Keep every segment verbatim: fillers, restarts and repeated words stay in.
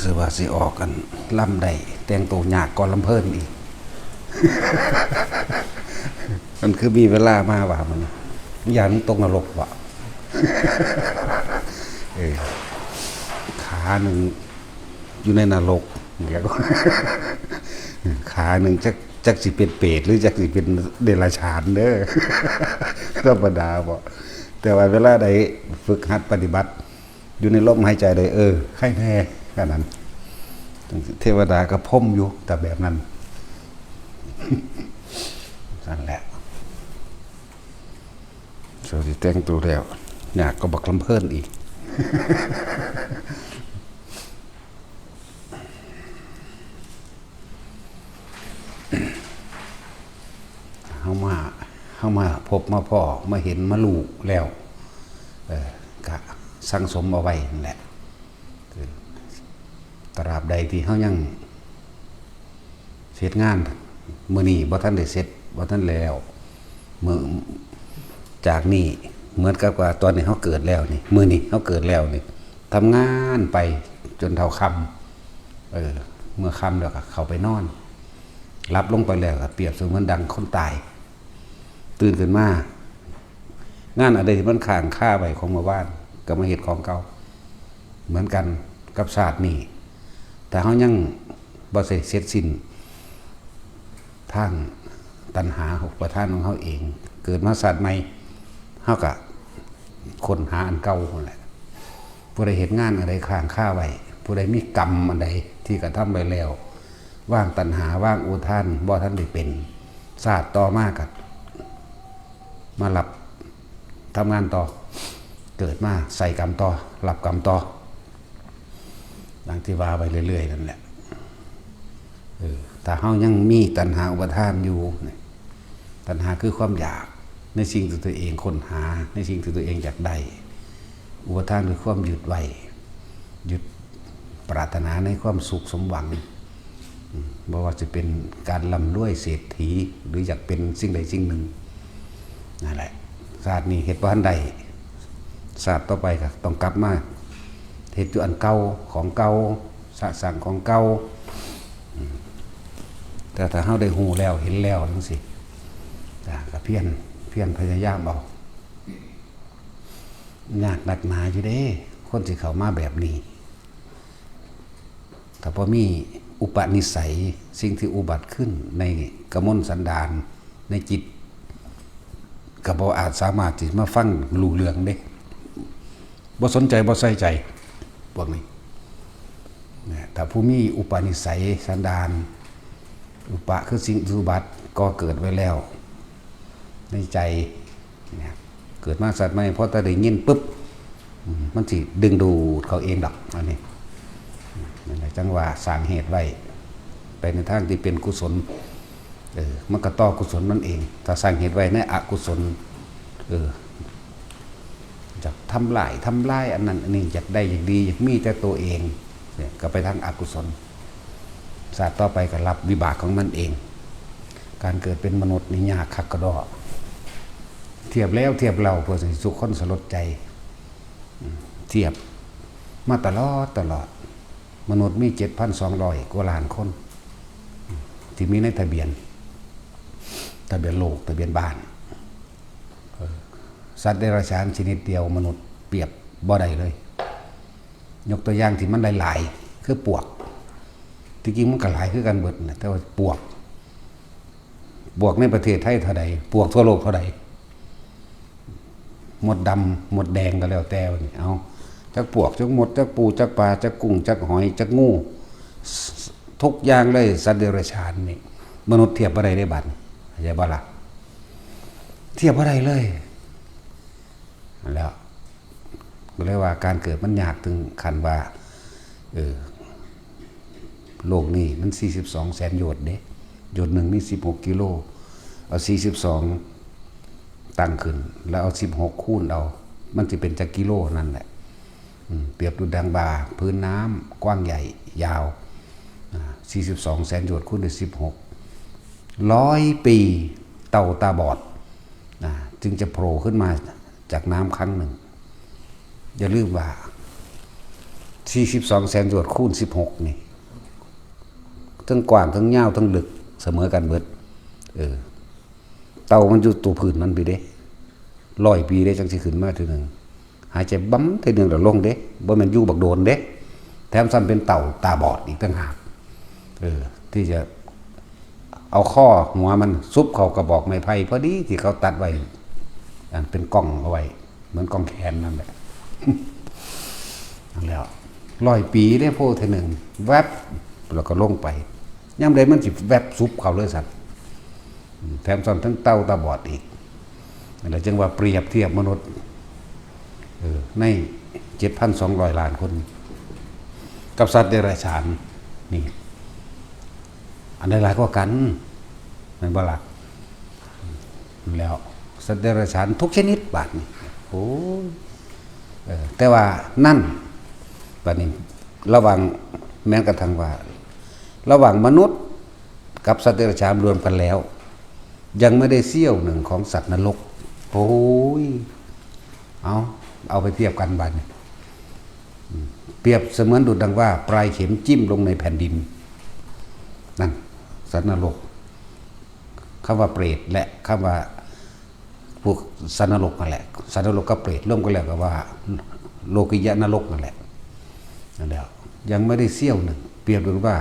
สิว่าสิออกกันลำได้ แต่งตัวยากกว่าลำเพลินอีก มันคือมีเวลามาว่ามัน ย่านตกนรกวะ เออ ขาหนึ่งอยู่ในนรก เดี๋ยว ขาหนึ่งจัก จักสิเป็นเปรตหรือจักสิเป็นเดรัจฉานเด้อ ธรรมดาบ่ แต่ว่าเวลาใดฝึกหัดปฏิบัติ อยู่ในลมหายใจเลย เออ ใครแน่ขนาดนั้น เทวดาก็พรมอยู่ แต่แบบนั้น นั่นแหละ สวัสดี แต่งตัวแล้ว อยากก็บักลำเพลินอีก เฮามา เฮามาพบมาพ้อมาเห็นมารู้แล้ว เออกะสั่งสมเอาไว้นั่นแหละ คือตราบใดที่เฮายังเฮ็ดงาน มื้อนี้บ่ทันได้เสร็จ บ่ทันแล้ว มื้อ จากนี้เหมือนกับว่าตอนนี้เฮาเกิดแล้วนี่ มื้อนี้เฮาเกิดแล้วนี่ ทำงานไปจนเท่าค่ำ เออ เมื่อค่ำแล้วก็เข้าไปนอน หลับลงไปแล้วก็เปรียบเสมือนดังคนตาย ตื่นขึ้นมา งานอันใดที่มันค้างคาไว้ของเมื่อวาน ก็มาเฮ็ดของเก่า เหมือนกันกับชาตินี้ ถ้าเฮายังบ่เสร็จสิ้น ทางตัณหาอุปาทานของเฮาเอง เกิดมาชาติใหม่ เฮาก็ค้นหาอันเก่านั่นแหละ ผู้ใดเฮ็ดงานอันใดค้างคาไว้ ผู้ใดมีกรรมอันใดที่กระทำไว้แล้ว วางตัณหาวางอุปาทานบ่ทันได้เป็น ชาติต่อมาก็มารับทำงานต่อ เกิดมาใส่กรรมต่อ รับกรรมต่อ ดังที่ว่าไปเรื่อยๆนั่นแหละ เออ ถ้าเฮายังมีตัณหาอุปาทานอยู่ ตัณหาคือความอยากในสิ่งที่ตัวเองค้นหา ในสิ่งที่ตัวเองอยากได้ อุปาทานคือความยึดไว้ ยึดปรารถนาในความสุขสมหวัง อืม บ่ว่าจะเป็นการร่ำรวยเศรษฐี หรืออยากเป็นสิ่งใดสิ่งหนึ่ง นั่นแหละ ชาตินี้เฮ็ดบ่ทันได้ ชาติต่อไปก็ต้องกลับมาเฮ็ดอยู่อันเก่า ของเก่า สะสางของเก่า อืม แต่ถ้าเฮาได้ฮู้แล้วเห็นแล้วจั่งซี้ อ่า ก็เพียร เพียรพยายามเอา ยากนักหนาอยู่เด้ คนสิเข้ามาแบบนี้ ถ้าบ่มีอุปนิสัย สิ่งที่อุบัติขึ้นในกมลสันดาน ในจิต ก็บ่อาจสามารถที่มาฟังรู้เรื่องเด้ บ่สนใจ บ่ใส่ใจ พวกนี้ นะ ถ้าผู้มีอุปนิสัยสันดาน อุปะคือสิ่งที่อุบัติก่อเกิดไว้แล้ว ในใจ เนี่ย เกิดมาชาติใหม่ พอแต่ได้ยินปุ๊บ อืม มันสิดึงดูดเข้าเองดอก อันนี้ นั่นแหละ จั่งว่าสร้างเหตุไว้ ไปในทางที่เป็นกุศล เออ มันก็ต่อกุศลมันเอง ถ้าสร้างเหตุไว้ในอกุศล เออ อยากทำลาย ทำลายอันนั้นอันนี้ อยากได้ อยากดี อยากมีแต่ตัวเอง เนี่ย ก็ไปทางอกุศล ชาติต่อไปก็รับวิบากของมันเอง การเกิดเป็นมนุษย์นี่ยากคักกะด้อ เทียบแล้วเทียบเล่าเพื่อสิทุกคนสลดใจ อืม เทียบมาตลอดตลอด มนุษย์มีเจ็ดพันสองร้อยกว่าล้านคน ที่มีในทะเบียน ทะเบียนโลก ทะเบียนบ้าน เออ สัตว์เดรัจฉานชนิดเดียวมนุษย์เปรียบบ่ได้เลย ยกตัวอย่างที่มันหลายๆ คือปวก ที่จริงมันก็หลายคือกันเบิดนะ แต่ว่าปวก ปวกในประเทศไทยเท่าใด ปวกทั่วโลกเท่าใด มดดำ มดแดงก็แล้วแต่นี่ เอา จักปวก จักมด จักปู จักปลา จักกุ้ง จักหอย จักงู ทุกอย่างเลย สัตว์เดรัจฉานนี่ มนุษย์เทียบบ่ได้เด้บัดนี้ เข้าใจบ่ล่ะ เทียบบ่ได้เลย แล้ว ก็เลยว่าการเกิดมันยากถึงขั้นว่า เออ โลกนี้มันสี่สิบสองแสนโยชน์เด้ โยชน์หนึ่งมีสิบหกกิโล เอาสี่สิบสองตั้งขึ้น แล้วเอาสิบหกคูณเอา มันสิเป็นจักกิโลนั่นแหละ อืม เปรียบดุจดังบ่า พื้นน้ำกว้างใหญ่ยาว อ่า สี่สิบสองแสนโยชน์คูณด้วยสิบหก ร้อยปี เต่าตาบอด อ่า จึงจะโผล่ขึ้นมาจากน้ำครั้งหนึ่ง อย่าลืมว่า สี่สิบสองแสนโยชน์คูณสิบหกนี่ ทั้งกว้างทั้งยาวทั้งลึกเสมอกันเบิด เออ เต่ามันอยู่ตัวพื้นมันพี้เด้ ร้อยปีเด้จั่งสิขึ้นมาเทื่อหนึ่ง หายใจบำเทื่อหนึ่งแล้วลงเด้ บ่แม่นอยู่บักโดนเด้ แถมซ้ำเป็นเต่าตาบอดอีกต่างหาก เออ ที่จะเอาข้อหัวมันซุบเข้ากระบอกไม้ไผ่พอดีที่เขาตัดไว้ อันเป็นกล้องเอาไว้ เหมือนกล้องแขนนั่นแหละ นั่นแหล้ว ร้อยปีได้โพเทื่อหนึ่ง แวบ แล้วก็ลงไป ยามใดมันสิแวบซุบเข้าเลยสัตว์ แถมซ้ำทั้งเต่าตาบอดอีก นั่นแหละจึงว่าเปรียบเทียบมนุษย์ เออ ในเจ็ดพันสองร้อยล้านคน กับสัตว์เดรัจฉาน นี่ อันใดหลายกว่ากัน แม่นบ่ล่ะ แล้ว สัตว์เดรัจฉานทุกชนิดบาดนี้ โอ้ย เออ แต่ว่านั่น บาดนี้ ระหว่าง แม้กระทั่งว่า ระหว่างมนุษย์กับสัตว์เดรัจฉานรวมกันแล้ว ยังไม่ได้เสี้ยวหนึ่งของสัตว์นรก โอ้ย เอา เอาไปเทียบกันบาดนี้ อืม เปรียบเสมือนดุจดังว่าปลายเข็มจิ้มลงในแผ่นดิน นั่น สัตว์นรก คำว่าเปรตและคำว่าพวกสัตว์นรกนั่นแหละ สัตว์นรกกับเปรตรวมกันแล้วก็ว่า โลกิยะนรกนั่นแหละ นั่นแหละ ยังไม่ได้เสี้ยวหนึ่ง เปรียบเหมือนว่า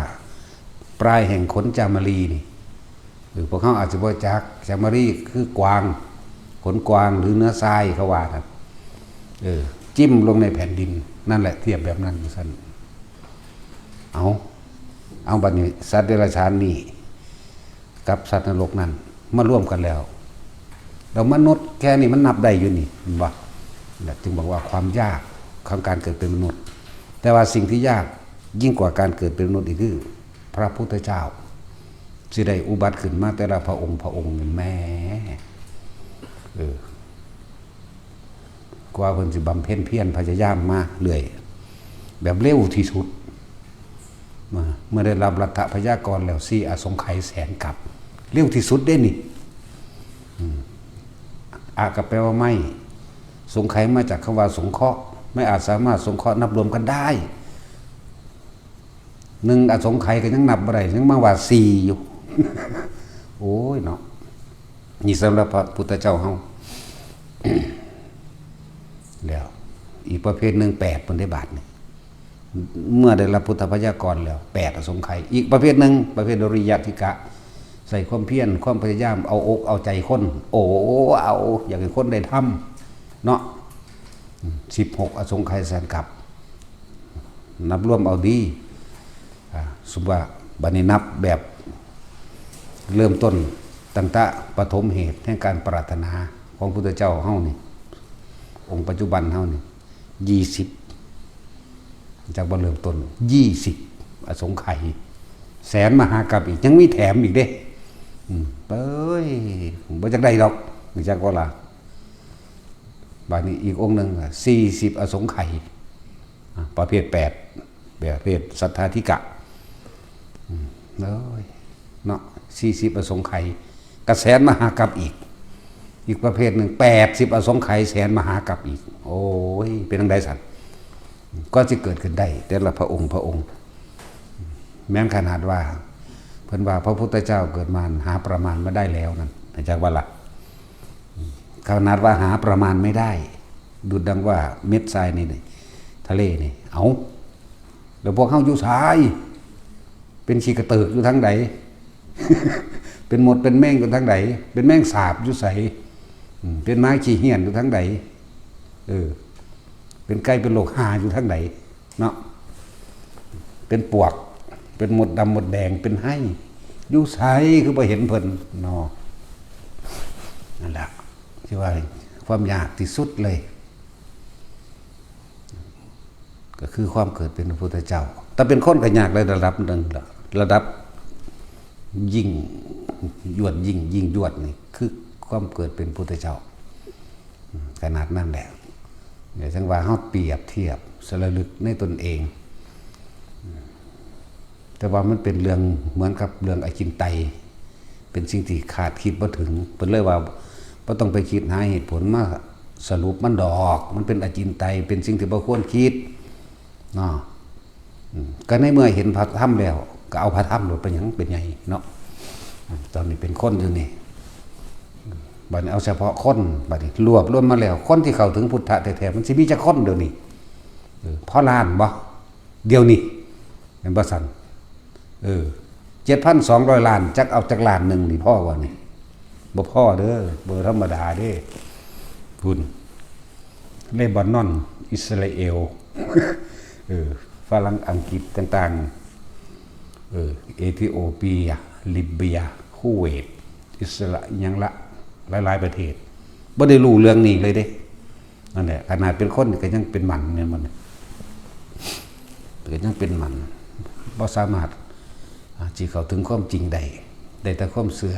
ปลายแห่งขนจามารีนี่ หรือพวกเขาอาจจะบ่จัก จามารีคือกวาง ขนกวางหรือเนื้อทรายเขาว่านะ เออ จิ้มลงในแผ่นดิน นั่นแหละ เทียบแบบนั้นซั่น เอา เอาบัดนี้ สัตว์เดรัจฉานนี่ กับสัตว์นรกนั่น มารวมกันแล้ว แล้วมนุษย์แค่นี้มันนับได้อยู่นี่ เห็นบ่ นั่นแหละจึงบอกว่าความยากของการเกิดเป็นมนุษย์ แต่ว่าสิ่งที่ยากยิ่งกว่าการเกิดเป็นมนุษย์อีกคือ พระพุทธเจ้า สิได้อุบัติขึ้นมาแต่ละพระองค์พระองค์นี่แหม เออ กว่าเพิ่นสิบำเพ็ญเพียรพยายามมาเรื่อย แบบเร็วที่สุด มา เมื่อได้รับรัตถพยากรแล้ว สี่อสงไขยแสนกัป เร็วที่สุดเด้นี่ อืม อะก็แปลว่าไม่ สงไขยมาจากคำว่าสงเคราะห์ ไม่อาจสามารถสงเคราะห์นับรวมกันได้ หนึ่งอสงไขยก็ยังนับบ่ได้ ยังมาว่าสี่อยู่ โอ้ยเนาะ นี่สำหรับพระพุทธเจ้าเฮา แล้ว อีกประเภทหนึ่ง แปด พุ้นเด้บาดนี่ เมื่อได้รับพุทธพยากรแล้ว แปดอสงไขย อีกประเภทหนึ่ง ประเภทโดริยะธิกะ ใส่ความเพียร ความพยายาม เอาอกเอาใจคน โอ้ เอา อยากให้คนได้ธรรม เนาะ สิบหกอสงไขยแสนกัป นับรวมเอาดี อ่า สมมุติว่าบัดนี้นับแบบเริ่มต้นตั้งแต่ปฐมเหตุแห่งการปรารถนาของพุทธเจ้าเฮานี่ องค์ปัจจุบันเฮานี่ ยี่สิบ จากบ่เริ่มต้น ยี่สิบอสงไขย แสนมหากัปอีก ยังมีแถมอีกเด้ อืม เอ้ย บ่จักได้ดอก รู้จักบ่ล่ะ บาดนี้อีกองค์หนึ่งอะ สี่สิบอสงไขย อ่ะ ประเภทแปด ประเภทสัทธาธิกะ อืม เอ้ย เนาะ สี่สิบอสงไขย ก็แสนมหากัปอีก อีกประเภทหนึ่ง แปดสิบอสงไขย แสนมหากัปอีก โอ้ย เป็นจั่งใดซั่น ก็สิเกิดขึ้นได้ แต่ละพระองค์พระองค์ แม้นขนาดว่า เพิ่นว่าพระพุทธเจ้าเกิดมาหาประมาณไม่ได้แล้วนั่น รู้จักบ่ล่ะ ขนาดว่าหาประมาณไม่ได้ ดุจดังว่าเม็ดทรายนี่ นี่ ทะเลนี่ เอา แล้วพวกเฮาอยู่ไส เป็นขี้กระเติกอยู่ทางใด เป็นมดเป็นแมงอยู่ทางใด เป็นแมงสาบอยู่ไส อืม เป็นหมาขี้เหี้ยนอยู่ทางใด เออ เป็นไก่เป็นโรคหาอยู่ทางใด เนาะ เป็นปวก เป็นมดดำมดแดง เป็นไฮ่ อยู่ไสคือบ่เห็นเพิ่นเนาะ นั่นแหละ ที่ว่าความยากที่สุดเลย ก็คือความเกิดเป็นพระพุทธเจ้า แต่เป็นคนก็ยากในระดับหนึ่งละ ระดับยิ่งยวดยิ่ง ยิ่งยวดนี่ คือความเกิดเป็นพุทธเจ้า ขนาดนั้นแหละ เดี๋ยวจั่งว่าเฮาเปรียบเทียบสระลึกในตนเอง แต่ว่ามันเป็นเรื่องเหมือนกับเรื่องอจินไตย เป็นสิ่งที่คาดคิดบ่ถึง เพิ่นเลยว่าบ่ต้องไปคิดหาเหตุผลมาสรุปมันดอก มันเป็นอจินไตย เป็นสิ่งที่บ่ควรคิด เนาะ อืม ก็ในเมื่อเห็นพระธรรมแล้ว ก็เอาพระธรรมโลด เป็นหยังเป็นใหญ่เนาะ อืม ตอนนี้เป็นคนอยู่นี่ อืม บัดนี้เอาเฉพาะคน บัดนี้รวบรวมมาแล้ว คนที่เข้าถึงพุทธะแท้ๆ มันสิมีจักคนเดี๋ยวนี้ เออ พอล้านบ่ เดี๋ยวนี้ แม่นบ่ซั่น เออ เจ็ดพันสองร้อยล้าน จักเอาจักล้านหนึ่งนี่พอบ่นี่ บ่พอเด้อ บ่ธรรมดาเด้ พุ้น เลบานอน อิสราเอล เออ ฝรั่ง อังกฤษต่างๆ เออ เอธิโอเปีย ลิเบีย คูเวต อิสรา อิหยังละ หลายๆ ประเทศ บ่ได้รู้เรื่องนี้เลยเด้ นั่นแหละ ขนาดเป็นคนก็ยังเป็นหมันเนี่ยมัน ก็ยังเป็นหมัน บ่สามารถ อ่า สิเข้าถึงความจริงได้ ได้แต่ความเชื่อ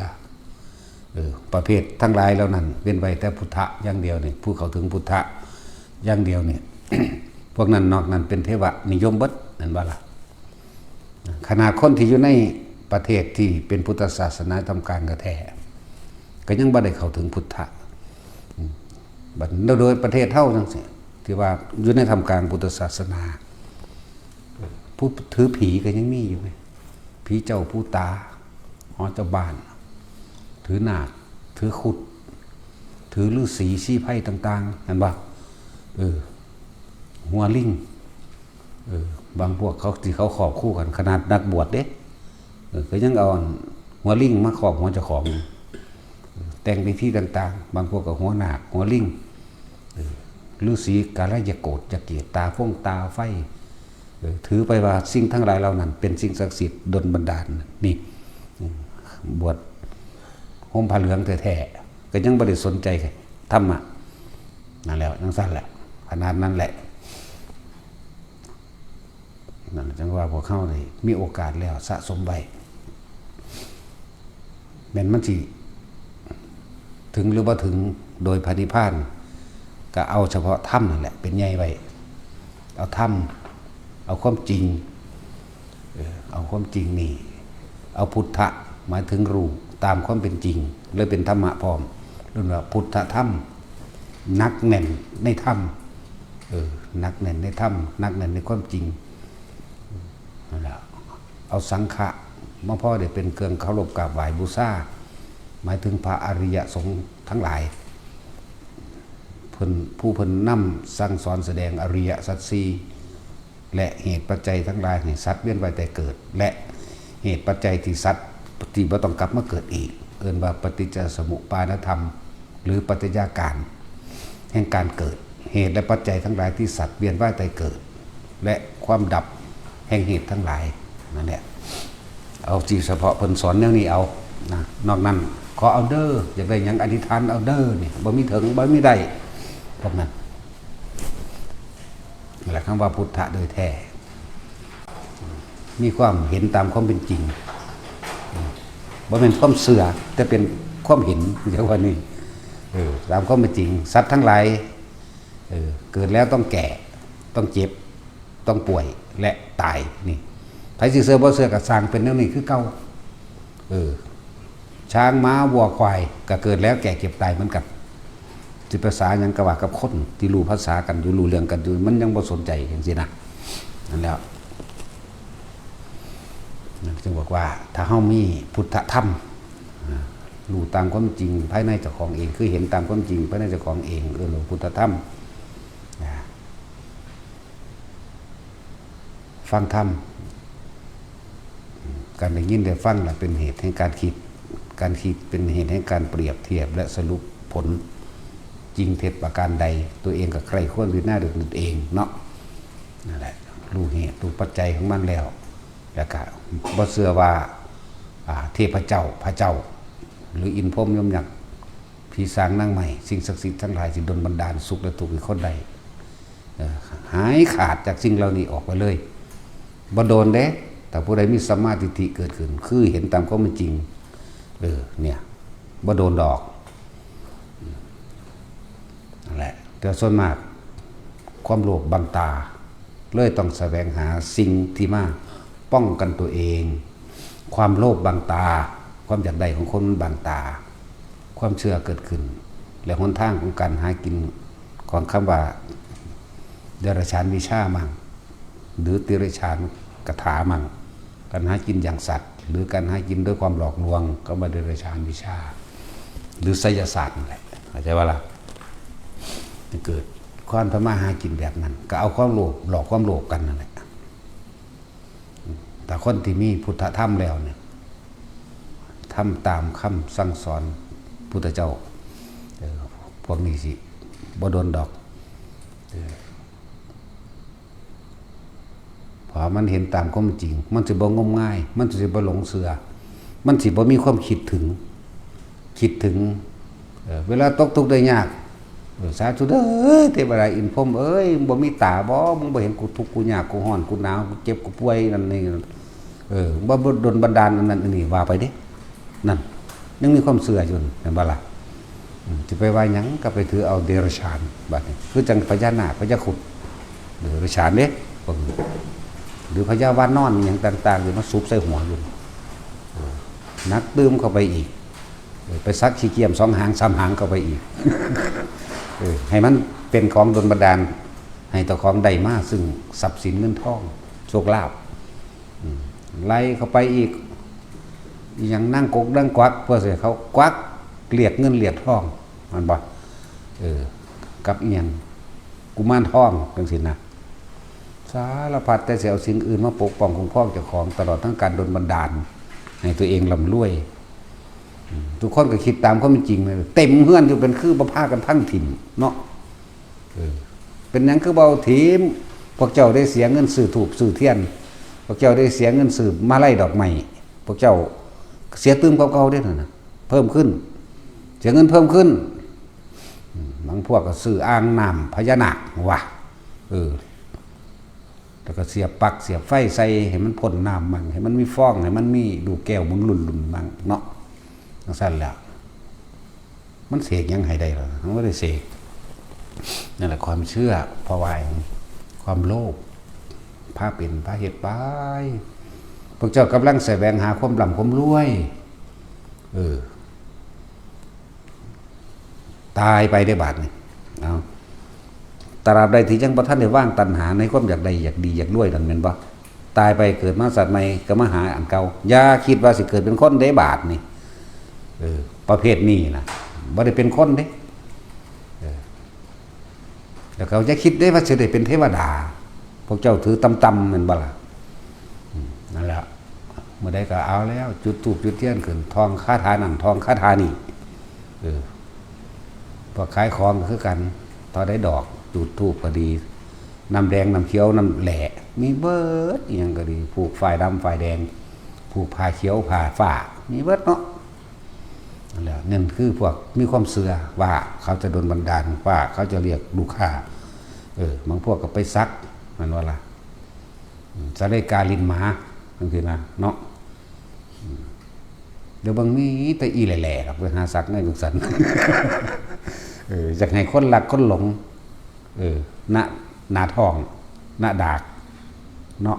เออ ประเภททั้งหลายเหล่านั้น เว้นไว้แต่พุทธะอย่างเดียวนี่ ผู้เข้าถึงพุทธะอย่างเดียวนี่ พวกนั้นนอกนั้นเป็นเทวนิยมเบิด นั่นบ่ล่ะ ขนาดคนที่อยู่ในประเทศที่เป็นพุทธศาสนาทำการกระแท้ ก็ยังบ่ได้เข้าถึงพุทธะ อืม บัดโดยประเทศเฮาจังซี่ ที่ว่าอยู่ในท่ามกลางพุทธศาสนา ผู้ถือผีก็ยังมีอยู่ไง ผีเจ้าผู้ตา หอเจ้าบ้าน ถือนาค ถือครุฑ ถือฤๅษีชีไพรต่างๆ เห็นบ่ เออ หัวลิง เออ บางพวกเขาที่เขาครอบคู่กัน ขนาดนักบวชเด้ เออ ก็ยังเอาหัวลิงมาครอบหัวเจ้าของ แต่งพิธีต่างๆ บางพวกก็หัวนาค หัวลิง เออ ฤๅษีกาลยโกตยเกต ตาฟงตาไฟ เออ ถือไปว่าสิ่งทั้งหลายเหล่านั้นเป็นสิ่งศักดิ์สิทธิ์ดลบันดาล นี่ อืม บวชห่มผ้าเหลืองแท้ๆ ก็ยังบ่ได้สนใจธรรมะ นั่นแหละ จังซั่นแหละ ขนาดนั้นแหละ นั่นจังว่าพวกเฮานี่มีโอกาสแล้วสะสมไว้ แม่นมันสิถึงหรือบ่ถึงโดยพระนิพพาน ก็เอาเฉพาะธรรมนั่นแหละเป็นใหญ่ไว้ เอาธรรม เอาความจริง เออ เอาความจริงนี่ เอาพุทธะ หมายถึงรู้ตามความเป็นจริง เลยเป็นธรรมะพร้อม เรียกว่าพุทธธรรม หนักแน่นในธรรม เออ หนักแน่นในธรรม หนักแน่นในความจริง นั่นแหละ เอาสังฆะมาพอได้เป็นเครื่องเคารพกราบไหว้บูชา หมายถึงพระอริยสงฆ์ทั้งหลาย เพิ่น ผู้เพิ่นนำสั่งสอนแสดงอริยสัจสี่ และเหตุปัจจัยทั้งหลายให้สัตว์เวียนว่ายตายเกิด และเหตุปัจจัยที่สัตว์ที่บ่ต้องกลับมาเกิดอีก เอิ้นว่าปฏิจจสมุปปาทธรรม หรือปรัชญาการแห่งการเกิด เหตุและปัจจัยทั้งหลายที่สัตว์เวียนว่ายตายเกิด และความดับแห่งเหตุทั้งหลาย นั่นแหละ เอาที่เฉพาะเพิ่นสอนแนวนี้เอา นะ นอกนั้นขอเอาเด้อ อยากได้หยังอธิษฐานเอาเด้อ นี่ บ่มีเถิง บ่มีได้ พวกนั้น นั่นแหละคำว่าพุทธะโดยแท้ มีความเห็นตามความเป็นจริง บ่แม่นความเชื่อ แต่เป็นความเห็น เดี๋ยวว่านี่ เออ ตามความเป็นจริง สัตว์ทั้งหลาย เออ เกิดแล้วต้องแก่ ต้องเจ็บ ต้องป่วย และตาย นี่ ไผสิเชื่อบ่เชื่อก็ซ่างเป็นแนวนี้คือเก่า เออ ช้างม้าวัวควายก็เกิดแล้วแก่เจ็บตายเหมือนกัน สิภาษาหยังก็ว่ากับคนที่รู้ภาษากันอยู่ รู้เรื่องกันอยู่ มันยังบ่สนใจจังซี่นะ นั่นแหล้ว นั่นจึงบอกว่าถ้าเฮามีพุทธธรรม อ่า รู้ตามความจริงภายในเจ้าของเอง คือเห็นตามความจริงภายในเจ้าของเอง เอิ้นว่าพุทธธรรม อ่า ฟังธรรม การได้ยินได้ฟังน่ะเป็นเหตุแห่งการคิด การคิดเป็นเหตุแห่งการเปรียบเทียบและสรุปผลจริงเท็จประการใด ตัวเองก็ใคร่ครวญพิจารณาด้วยตนเองเนาะ นั่นแหละ รู้เหตุรู้ปัจจัยของมันแล้ว แล้วก็บ่เชื่อว่า อ่า เทพเจ้า พระเจ้า หรืออินทร์พรหมยมยักษ์ ผีสางนางไม้ สิ่งศักดิ์สิทธิ์ทั้งหลายสิดลบันดาลสุขและทุกข์ให้คนได้ เออ หายขาดจากสิ่งเหล่านี้ออกไปเลย บ่โดนเด้ ถ้าผู้ใดมีสัมมาทิฏฐิเกิดขึ้น คือเห็นตามความเป็นจริง เออ เนี่ย บ่โดนดอก นั่นแหละ แต่ส่วนมาก ความโลภบังตา เลยต้องแสวงหาสิ่งที่มาป้องกันตัวเอง ความโลภบังตา ความอยากได้ของคนมันบังตา ความเชื่อเกิดขึ้น และหนทางของการหากินของคำว่าเดรัจฉานวิชามัง หรือติรัจฉาน คาถามั่ง การหากินอย่างสัตว์ หรือการหากินด้วยความหลอกลวง ก็ว่าเดรัจฉานวิชา หรือไสยศาสตร์นั่นแหละ เข้าใจว่าล่ะ เกิดความทำมาหากินแบบนั้น ก็เอาความโลภหลอกความโลภกันนั่นแหละ แต่คนที่มีพุทธธรรมแล้วเนี่ย ทำตามคำสั่งสอนพุทธเจ้า เออ พวกนี้สิบ่โดนดอก เออ เพราะมันเห็นตามความจริง มันสิบ่งมงาย มันสิบ่หลงเชื่อ มันสิบ่มีความคิดถึง คิดถึง เออ เวลาตกทุกข์ได้ยาก เออ สาธุเด้อ เทวดาอินทร์พรหมเอ้ย บ่มีตาบ่ มึงบ่เห็นกูทุกข์กูยากกูร้อนกูหนาวกูเจ็บกูป่วยนั่นนี่ เออ บ่ บ่ดลบันดาลอันนั้นอันนี้ว่าไปเด้ นั่น ยังมีความเชื่ออยู่ แม่นบ่ล่ะ อืม สิไปว่าหยังก็ไปถือเอาเดรัจฉาน บัดนี้ คือจั่งพญานาค พญาครุฑ เดรัจฉานเด้ พวกนี้ หรือพญาวานอนอิหยังต่างๆ อยู่มาสุบใส่หัวอยู่ เออ หนักตื่มเข้าไปอีก เออ ไปสักขี้เกียจสองหางสามหางเข้าไปอีก เออ ให้มันเป็นของดลบันดาล ให้เจ้าของได้มาซึ่งทรัพย์สินเงินทอง โชคลาภ อืม ไล่เข้าไปอีก อิหยังนางกกนางกวัก เพื่อสิเขากวักเรียกเงินเรียกทอง แม่นบ่ เออ กับอิหยัง กุมารทองจั่งซี้นะ สารพัดแต่สิเอาสิ่งอื่นมาปกป้องคุ้มครองเจ้าของ ตลอดทั้งการดลบันดาล ให้ตัวเองร่ำรวย อืม ทุกคนก็คิดตามความเป็นจริงเลย เต็มเฮือนอยู่เป็นคือบ่พากันพังถิ่มเนาะ เออ เป็นหยังคือบ่เอาถิ่ม พวกเจ้าได้เสียเงินซื้อธูปซื้อเทียน พวกเจ้าได้เสียเงินซื้อมาลัยดอกไม้ พวกเจ้าเสียตื่มกว่าเก่าเด้นั่นน่ะ เพิ่มขึ้น เสียเงินเพิ่มขึ้น อืม บางพวกก็ซื้ออ่างน้ำพญานาคว่ะ เออ แล้วก็เสียบปลั๊กเสียบไฟใส่ให้มันพ่นน้ำมั่ง ให้มันมีฟอง ให้มันมีลูกแก้วหมุนลุ่นๆมั่งเนาะ จั่งซั้นแหละ มันเสกหยังให้ได้ล่ะ มันบ่ได้เสก นั่นแหละความเชื่อ เพราะว่าความโลภ พาเป็น พาเฮ็ดไป พวกเจ้ากำลังแสวงหาความร่ำความรวย เออ ตายไปได้บาดนี่ เอา ตราบใดที่ยังบ่ทันได้วางตัณหาในความอยากได้อยากดีอยากรวยนั่นแม่นบ่ ตายไปเกิดมาสัตว์ใหม่ก็มาหาอันเก่า อย่าคิดว่าสิเกิดเป็นคนเด้บาดนี่ เออ ประเภทนี้นะ บ่ได้เป็นคนเด้ เออ แล้วก็อย่าคิดเด้ว่าสิได้เป็นเทวดา พวกเจ้าถือต่ำๆแม่นบ่ล่ะ อืม นั่นแหละ เมื่อใดก็เอาแล้ว จุดธูปจุดเทียนขึ้น ท่องคาถานั่น ท่องคาถานี่ เออ พวกขายของก็คือกัน เท่าใดดอก จุดธูปก็ดี น้ำแดง น้ำเขียว น้ำแหละ มีเบิด อิหยังก็ดี ผูกฝ้ายดำฝ้ายแดง ผูกผ้าเขียวผ้าฟ้า มีเบิดเนาะ นั่นแหละ นั่นคือพวกมีความเชื่อว่าเขาจะดลบันดาล ว่าเขาจะเรียกลูกค้า เออ บางพวกก็ไปสัก แม่นบ่ล่ะ อืม สาริกาลิ้นหมา จั่งซี้นะ เนาะ อืม เดี๋ยวบางมีแต่อีแหล่ๆดอก ไปหาสักในจั่งซั้น เออ อยากให้คนรักคนหลง เออ หน้า หน้าท้อง หน้าดาก เนาะ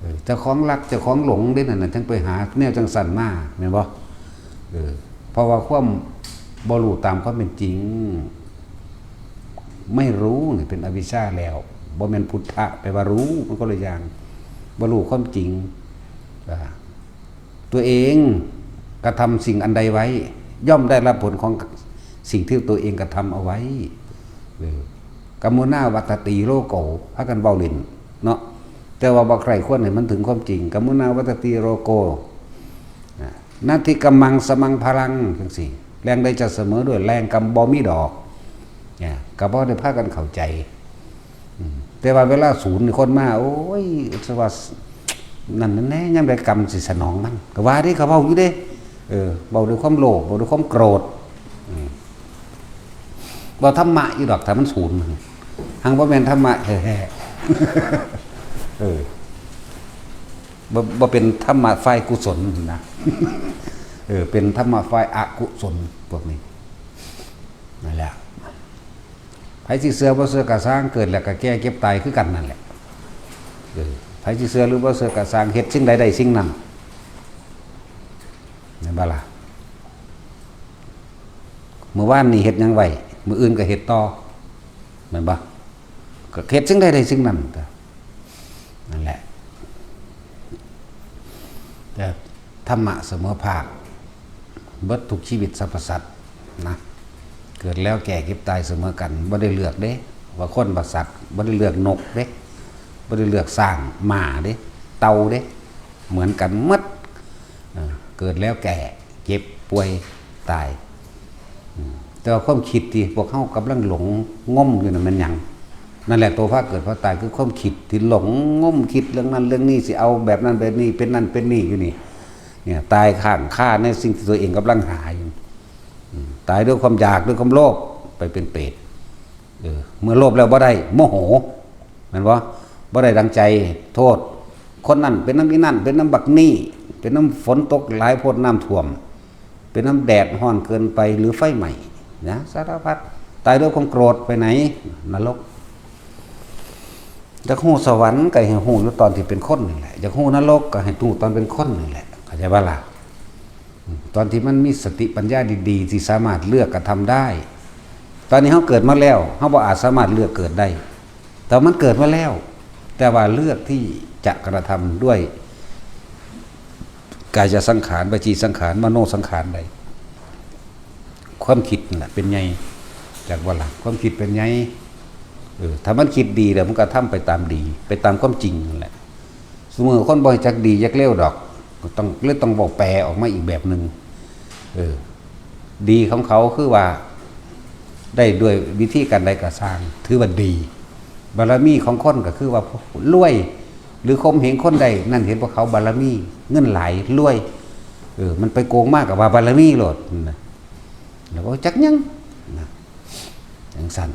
เออ เจ้าของรักเจ้าของหลงเด้นั่นน่ะ จั่งไปหาแนวจั่งซั้นมา แม่นบ่ เออ เพราะว่าความบ่รู้ตามความเป็นจริง ไม่รู้นี่เป็นอวิชชาแล้ว บ่แม่นพุทธะแปลว่ารู้ มันคนละอย่าง บ่รู้ความจริง อ่า ตัวเองกระทำสิ่งอันใดไว้ ย่อมได้รับผลของสิ่งที่ตัวเองกระทำเอาไว้ เออ กัมมุนาวัตตติโลโก พากันเว้าเล่นเนาะ แต่ว่าบ่ใคร่ควรให้มันถึงความจริง กัมมุนาวัตตติโลโก อ่ะ นัตถิกัมมังสมังพลัง จั่งซี้ แรงใดจะเสมอด้วยแรงกรรมบ่มีดอก เนี่ย ก็บ่ได้พากันเข้าใจ อืม แต่ว่าเวลาศูนย์นี่คนมา โอ้ย สว่า นั่นนั่นแน่ ยามใดกรรมสิสนองมัน ก็ว่าเด้ เขาเว้าอยู่เด้ เออ เว้าด้วยความโลภ เว้าด้วยความโกรธ อืม เว้าธรรมะอยู่ดอก ถ้ามันศูนย์ หังบ่แม่นธรรมะแท้ๆ เออ บ่ บ่เป็นธรรมะฝ่ายกุศลนะ เออ เป็นธรรมะฝ่ายอกุศล พวกนี้ นั่นแหละ ไผสิเชื่อบ่เชื่อก็ซ่าง เกิดแล้วก็แก่เจ็บตายคือกันนั่นแหละ เออ ไผสิเชื่อหรือบ่เชื่อก็ซ่าง เฮ็ดสิ่งใดได้สิ่งนั้น แม่นบ่ล่ะ มื้อวานนี่เฮ็ดหยังไว้ มื้ออื่นก็เฮ็ดต่อ แม่นบ่ ก็เฮ็ดสิ่งใดได้สิ่งนั้น นั่นแหละ ธรรมะเสมอภาค เบิดทุกชีวิตสรรพสัตว์นะ เกิดแล้วแก่เจ็บตายเสมอกัน บ่ได้เลือกเด้ ว่าคนบ่สัตว์ บ่ได้เลือกนกเด้ บ่ได้เลือกช้าง ม้าเด้ เต่าเด้ เหมือนกันหมด เออ เกิดแล้วแก่ เจ็บ ป่วย ตาย อืม แต่ว่าความคิดที่พวกเฮากำลังหลงงมอยู่นั่นมันหยัง นั่นแหละตัวพาเกิดพาตาย คือความคิดที่หลงงมคิดเรื่องนั้นเรื่องนี้ สิเอาแบบนั้นแบบนี้ เป็นนั่นเป็นนี่อยู่นี่ เนี่ย ตายค้างคาในสิ่งที่ตัวเองกำลังหาอยู่ อืม ตายด้วยความอยาก ด้วยความโลภ ไปเป็นเปรต เออ เมื่อโลภแล้วบ่ได้ โมโห แม่นบ่ บ่ได้ดังใจ โทษ คนนั้นเป็นนำอีนั่น เป็นนำบักนี่ เป็นนำฝนตกหลายโพด น้ำท่วม เป็นนำแดดร้อนเกินไป หรือไฟไหม้ นะ สารพัด ตายด้วยความโกรธไปไหน นรก อยากฮู้สวรรค์ก็ให้ฮู้อยู่ตอนที่เป็นคนนี่แหละ อยากฮู้นรกก็ให้ฮู้ตอนเป็นคนนี่แหละ เข้าใจบ่ล่ะ อืม ตอนที่มันมีสติปัญญาดีๆ ที่สามารถเลือกกระทำได้ ตอนนี้เฮาเกิดมาแล้ว เฮาบ่อาจสามารถเลือกเกิดได้ แต่มันเกิดมาแล้ว แต่ว่าเลือกที่จะกระทำด้วย กายสังขาร วจีสังขาร มโนสังขารได้ ความคิดนั่นแหละเป็นใหญ่ จักบ่ล่ะ ความคิดเป็นใหญ่ เออ ถ้ามันคิดดีแล้วมันก็ทำไปตามดี ไปตามความจริงนั่นแหละ สมมุติคนบ่จักดีจักเลวดอก ก็ต้อง เลยต้องบอกแปลออกมาอีกแบบหนึ่ง เออ ดีของเขาคือว่า ได้ด้วยวิธีการใดก็ซ่าง ถือว่าดี บารมีของคนก็คือว่ารวย หรือข่มเหงคนใด นั่นเห็นว่าเขาบารมี เงินหลาย รวย เออ มันไปโกงมากกับว่าบารมีโลดนะ แล้วก็จักหยังนะ จังซั่น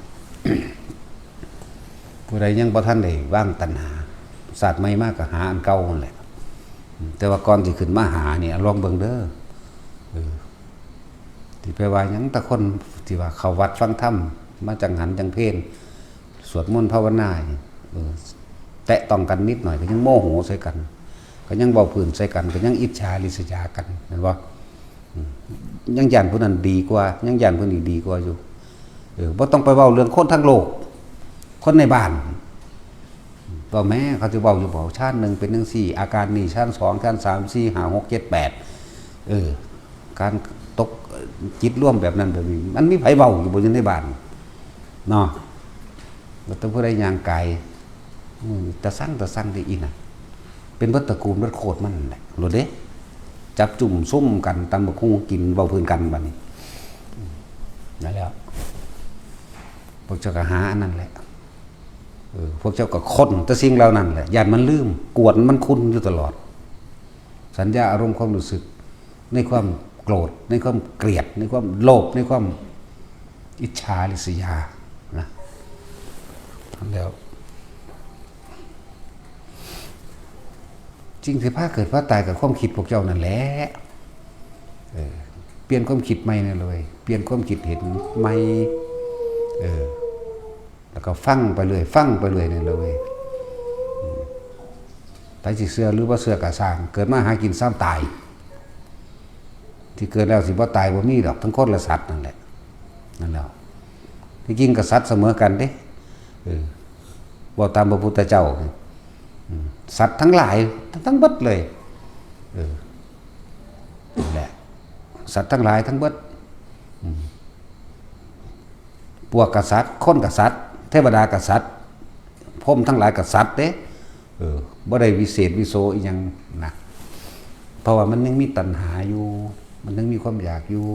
ผู้ใดยังบ่ทันได้วางตัณหา ชาติใหม่มาก็หาอันเก่านั่นแหละ แต่ว่าก่อนสิขึ้นมาหานี่ ลองเบิ่งเด้อ เออ ที่ไปว่าหยัง แต่คนที่ว่าเข้าวัดฟังธรรม มาจังหันจังเพล สวดมนต์ภาวนานี่ เออ แตะต้องกันนิดหน่อยก็ยังโมโหใส่กัน ก็ยังเว้าพื้นใส่กัน ก็ยังอิจฉาริษยากัน แม่นบ่ อืม ยังย้านผู้นั้นดีกว่า ยังย้านผู้นี้ดีกว่าอยู่ เออ บ่ต้องไปเว้าเรื่องคนทั้งโลก คนในบ้าน บ่แม่น เขาสิเว้าอยู่บ่ ชั้นหนึ่งเป็นจังซี่ อาการนี้ ชั้นสอง ชั้นสาม สี่ ห้า หก เจ็ด แปด เออ การตก เอ่อ จิตรวมแบบนั้นแบบนี้ มันมีไผเว้าอยู่บ่อยู่ในบ้าน เนาะ บ่ต้องผู้ใดย่างกาย อืม ตาสั่ง ตาสั่งได้อีน่ะ เป็นเบิดตระกูลเบิดโคตรมันนั่นแหละ โลดเด้ จับจุ่มซุ่มกัน ตำบักหุ่งกิน เว้าพื้นกันบัดนี้ นั่นแหละ พวกเจ้าก็หาอันนั้นแหละ เออ พวกเจ้าก็ค้นแต่สิ่งเหล่านั้นแหละ ย้านมันลืม กวนมันคุณอยู่ตลอด สัญญาอารมณ์ความรู้สึก ในความโกรธ ในความเกลียด ในความโลภ ในความอิจฉาริษยา นะ แล้ว สิ่งที่พาเกิดพาตายกับความคิดพวกเจ้านั่นแหละ เออ เปลี่ยนความคิดใหม่นั่นเลย เปลี่ยนความคิดเห็นใหม่ เออ แล้วก็ฟังไปเรื่อย ฟังไปเรื่อยนั่นเลย อืม ไผสิเชื่อหรือบ่เชื่อก็ซ่าง เกิดมาหากินซ้ำตาย ที่เกิดแล้วสิบ่ตายบ่มีดอก ทั้งคนและสัตว์นั่นแหละ นั่นแหละ ที่จริงก็สัตว์เสมอกันเด้ เออ เว้าตามพระพุทธเจ้า อืม สัตว์ทั้งหลาย ทั้งเบิดเลย เออ นั่นแหละ สัตว์ทั้งหลายทั้งเบิด อืม พวกกษัตริย์ คนกษัตริย์ เทวดากษัตริย์ พรหมทั้งหลายกษัตริย์เด้ เออ บ่ได้วิเศษวิโสอีหยังนะ เพราะว่ามันยังมีตัณหาอยู่ มันยังมีความอยากอยู่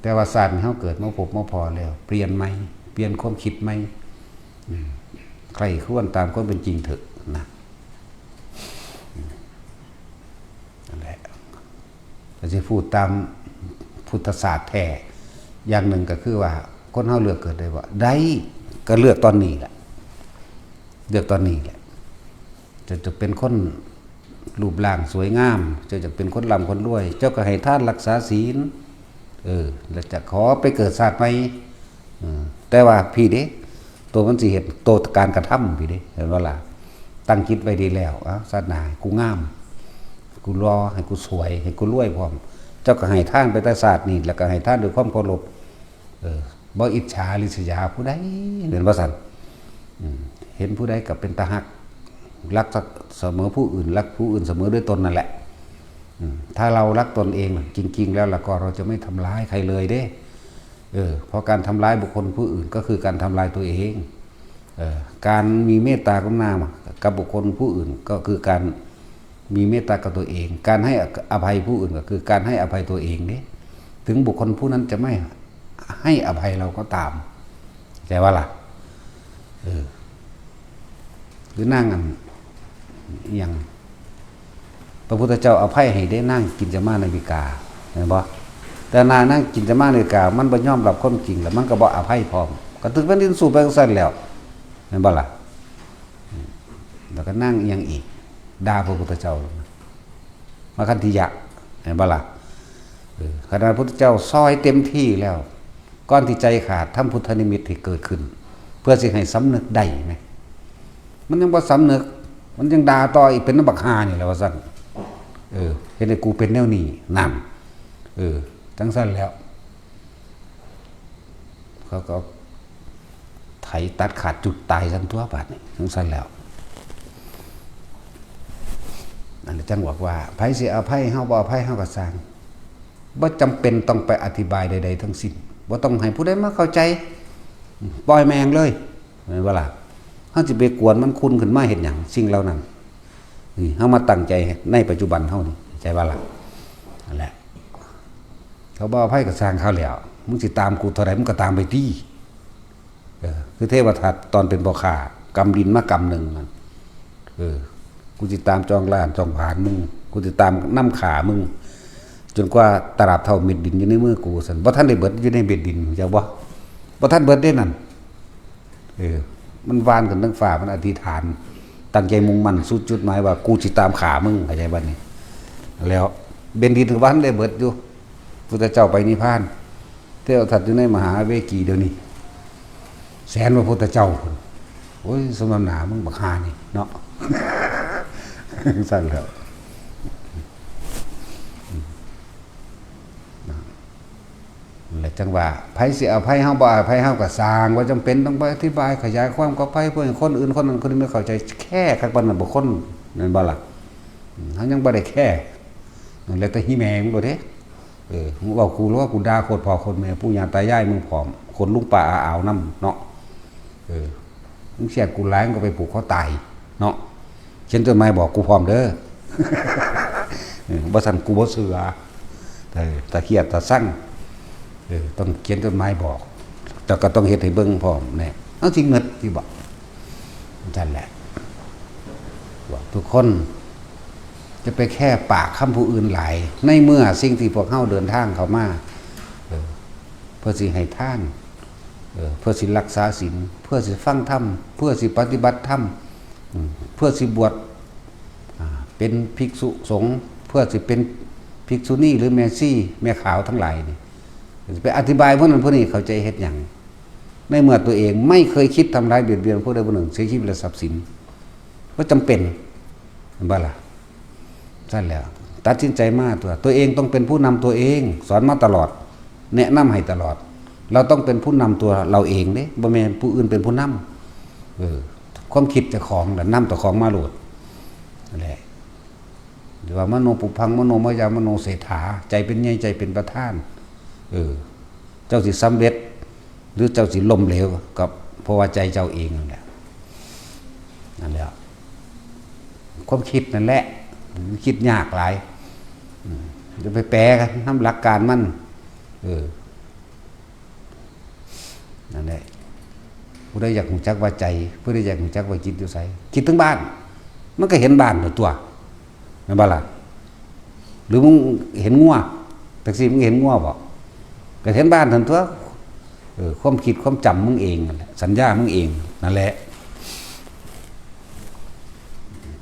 แต่ว่าชาตินี้เฮาเกิดมาพบมาพ้อแล้ว เปลี่ยนใหม่ เปลี่ยนความคิดใหม่ อืม ใคร่ครวญตามความเป็นจริงเถอะนะ อืม นั่นแหละ ก็สิพูดตามพุทธศาสตร์แท้ อย่างหนึ่งก็คือว่า คนเฮาเลือกเกิดได้บ่ ได้ ก็เลือกตอนนี้แหละ เลือกตอนนี้แหละ เจ้าจะเป็นคนรูปร่างสวยงาม เจ้าจะเป็นคนร่ำคนรวย เจ้าก็ให้ทานรักษาศีล เออ แล้วจะขอไปเกิดชาติใหม่ เออ แต่ว่าพี้เด้ ตัวมันสิเฮ็ด ตัวการกระทำพี้เด้ เห็นบ่ล่ะ ตั้งจิตไว้ดีแล้ว เอ้า ชาติหน้าให้กูงาม กูหล่อ ให้กูสวย ให้กูรวยพร้อม เจ้าก็ให้ทานไปแต่ชาตินี้ แล้วก็ให้ทานด้วยความเคารพ เออ บ่อิจฉาริษยาผู้ใด เห็นบ่ซั่น อืม เห็นผู้ใดก็เป็นตาฮัก รักเสมอผู้อื่น รักผู้อื่นเสมอด้วยตนนั่นแหละ ถ้าเรารักตนเองจริงๆแล้วล่ะก็เราจะไม่ทำร้ายใครเลยเด้ เออ เพราะการทำร้ายบุคคลผู้อื่นก็คือการทำลายตัวเอง เออ การมีเมตตากรุณากับบุคคลผู้อื่นก็คือการมีเมตตากับตัวเอง การให้อภัยผู้อื่นก็คือการให้อภัยตัวเองเด้ ถึงบุคคลผู้นั้นจะไม่ให้อภัยเราก็ตาม แต่ว่าล่ะ เออ หรือนั่งอัน อย่าง พระพุทธเจ้าอภัยให้ได้นางกินจมานาวิกา เห็นบ่ แต่นางนางกินจมานาวิกา มันบ่ยอมรับความจริง แล้วมันก็บ่อภัยพร้อม ก็ถือแผ่นดินสูบไปจั่งซั่นแล้ว เห็นบ่ล่ะ แล้วก็นั่งอีหยังอีก ด่าพระพุทธเจ้า มาคันธิยะ เห็นบ่ล่ะ เออ ขนาดพระพุทธเจ้าซอยเต็มที่แล้ว ก่อนที่ใจขาด ทำพุทธนิมิตให้เกิดขึ้น เพื่อสิให้สำนึกได้ไหม มันยังบ่สำนึก มันยังด่าต่ออีก เป็นน้ำบักห่านี่แหละว่าซั่น เออ เฮ็ดให้กูเป็นแนวนี้ นั่น เออ จั่งซั่นแล้ว เขาก็ไถตัดขาดจุดตายซั่นตัวบาดนี้ จั่งซั่นแล้ว อันนี้จั่งบอกว่า ไผสิอภัยเฮาบ่อภัยเฮาก็ซ่าง บ่จำเป็นต้องไปอธิบายใดๆทั้งสิ้น บ่ต้องให้ผู้ใดมาเข้าใจ ปล่อยแม่งเลย แม่นบ่ล่ะ เฮาสิไปกวนมันคุณขึ้นมาเฮ็ดหยัง สิ่งเหล่านั้น นี่ เฮามาตั้งใจในปัจจุบันเฮานี่ เข้าใจบ่ล่ะ นั่นแหละ เขาบ่อภัยก็ซ่างเขาแล้ว มึงสิตามกูเท่าใด มึงก็ตามไปติ เออ คือเทวทัตตอนเป็นพ่อข้า กำดินมากำหนึ่งนั่น เออ กูสิตามจองล้านจองผลาญมึง กูสิตามนำฆ่ามึง จนกว่าตราบเท่าเม็ดดินอยู่ในมือกูซั่น บ่ทันได้เบิดอยู่ในเม็ดดิน จักบ่ บ่ทันเบิดเด้นั่น เออ มันหว่านขึ้นเทิงฟ้า มันอธิษฐาน ตั้งใจมุ่งมั่นสู่จุดหมายว่า กูสิตามฆ่ามึง เข้าใจบ่นี่ แล้วเม็ดดินก็บ่ทันได้เบิดอยู่ พุทธเจ้าไปนิพพาน เทวทัตอยู่ในมหาเวกีเดี๋ยวนี้ แสนพระพุทธเจ้าพุ้น โอ้ย สมน้ำหน้ามึงบักห่านี่เนาะ ซั่นแล้ว นั่นแหละจั่งว่า ไผสิอภัยเฮาบ่อภัยเฮาก็ซ่าง บ่จำเป็นต้องไปอธิบายขยายความกับไผ เพื่อให้คนอื่นคนนั้นคนนี้มาเข้าใจ แค่คักปานนั้นบ่คน แม่นบ่ล่ะ อืม เฮายังบ่ได้แค่ นั่นแหละแต่ฮีแม่มึงโลดเด้ เออ มึงเว้ากูหรือว่ากูด่าโคตรพ่อโคตรแม่ปู่ย่าตายายมึงพร้อม คนลุงป้าอาอาวำเนาะ เออ มึงเสียดกูหลายมึงก็ไปผูกคอตายเนาะ เขียนจดหมายบอกกูพร้อมเด้อ เออ บ่ซั่นกูบ่เชื่อ เออ ถ้าเครียดถ้าซัง เออ ต้องเขียนจดหมายบอก แต่ก็ต้องเฮ็ดให้เบิ่งพร้อมแน่ เอาสิเงิดที่บอก นั่นแหละ บอกทุกคน จะไปแค่ปากคำผู้อื่นหลาย ในเมื่อสิ่งที่พวกเฮาเดินทางเข้ามา เออ เพื่อสิให้ทาน เออ เพื่อสิรักษาศีล เพื่อสิฟังธรรม เพื่อสิปฏิบัติธรรม อืม เพื่อสิบวช อ่า เป็นภิกษุสงฆ์ เพื่อสิเป็นภิกษุณีหรือแม่ชี แม่ขาวทั้งหลายนี่ ไปอธิบายพวกนั้นพวกนี้เข้าใจเฮ็ดหยัง ในเมื่อตัวเองไม่เคยคิดทำร้ายเบียดเบียนผู้ใดผู้หนึ่ง เสียชีวิตและทรัพย์สิน บ่จำเป็น เห็นบ่ล่ะ ซั่นแล้ว ตัดสินใจมาตัว ตัวเองต้องเป็นผู้นำตัวเอง สอนมาตลอด แนะนำให้ตลอด เราต้องเป็นผู้นำตัวเราเองเด้ บ่แม่นผู้อื่นเป็นผู้นำ เออ ความคิดเจ้าของน่ะนำเจ้าของมาโลด นั่นแหละ หรือว่ามโนปุพพัง มโนมยา มโนเศรษฐา ใจเป็นใหญ่ ใจเป็นประธาน เออ เจ้าสิสำเร็จ หรือเจ้าสิล้มเหลว ก็เพราะว่าใจเจ้าเองนั่นแหละ นั่นแหละ ความคิดนั่นแหละ มันคิดยากหลาย อืม จะไปแปลกันนำหลักการมัน เออ นั่นแหละ ผู้ใดอยากรู้จักว่าใจ ผู้ใดอยากรู้จักว่าจิตอยู่ไส คิดถึงบ้าน มันก็เห็นบ้านตัว แม่นบ่ล่ะ หรือมึงเห็นงัว แท็กซี่มึงเห็นงัวบ่ ก็เห็นบ้านซั่นตัว เออ ความคิดความจำมึงเองนั่นแหละ สัญญามึงเองนั่นแหละ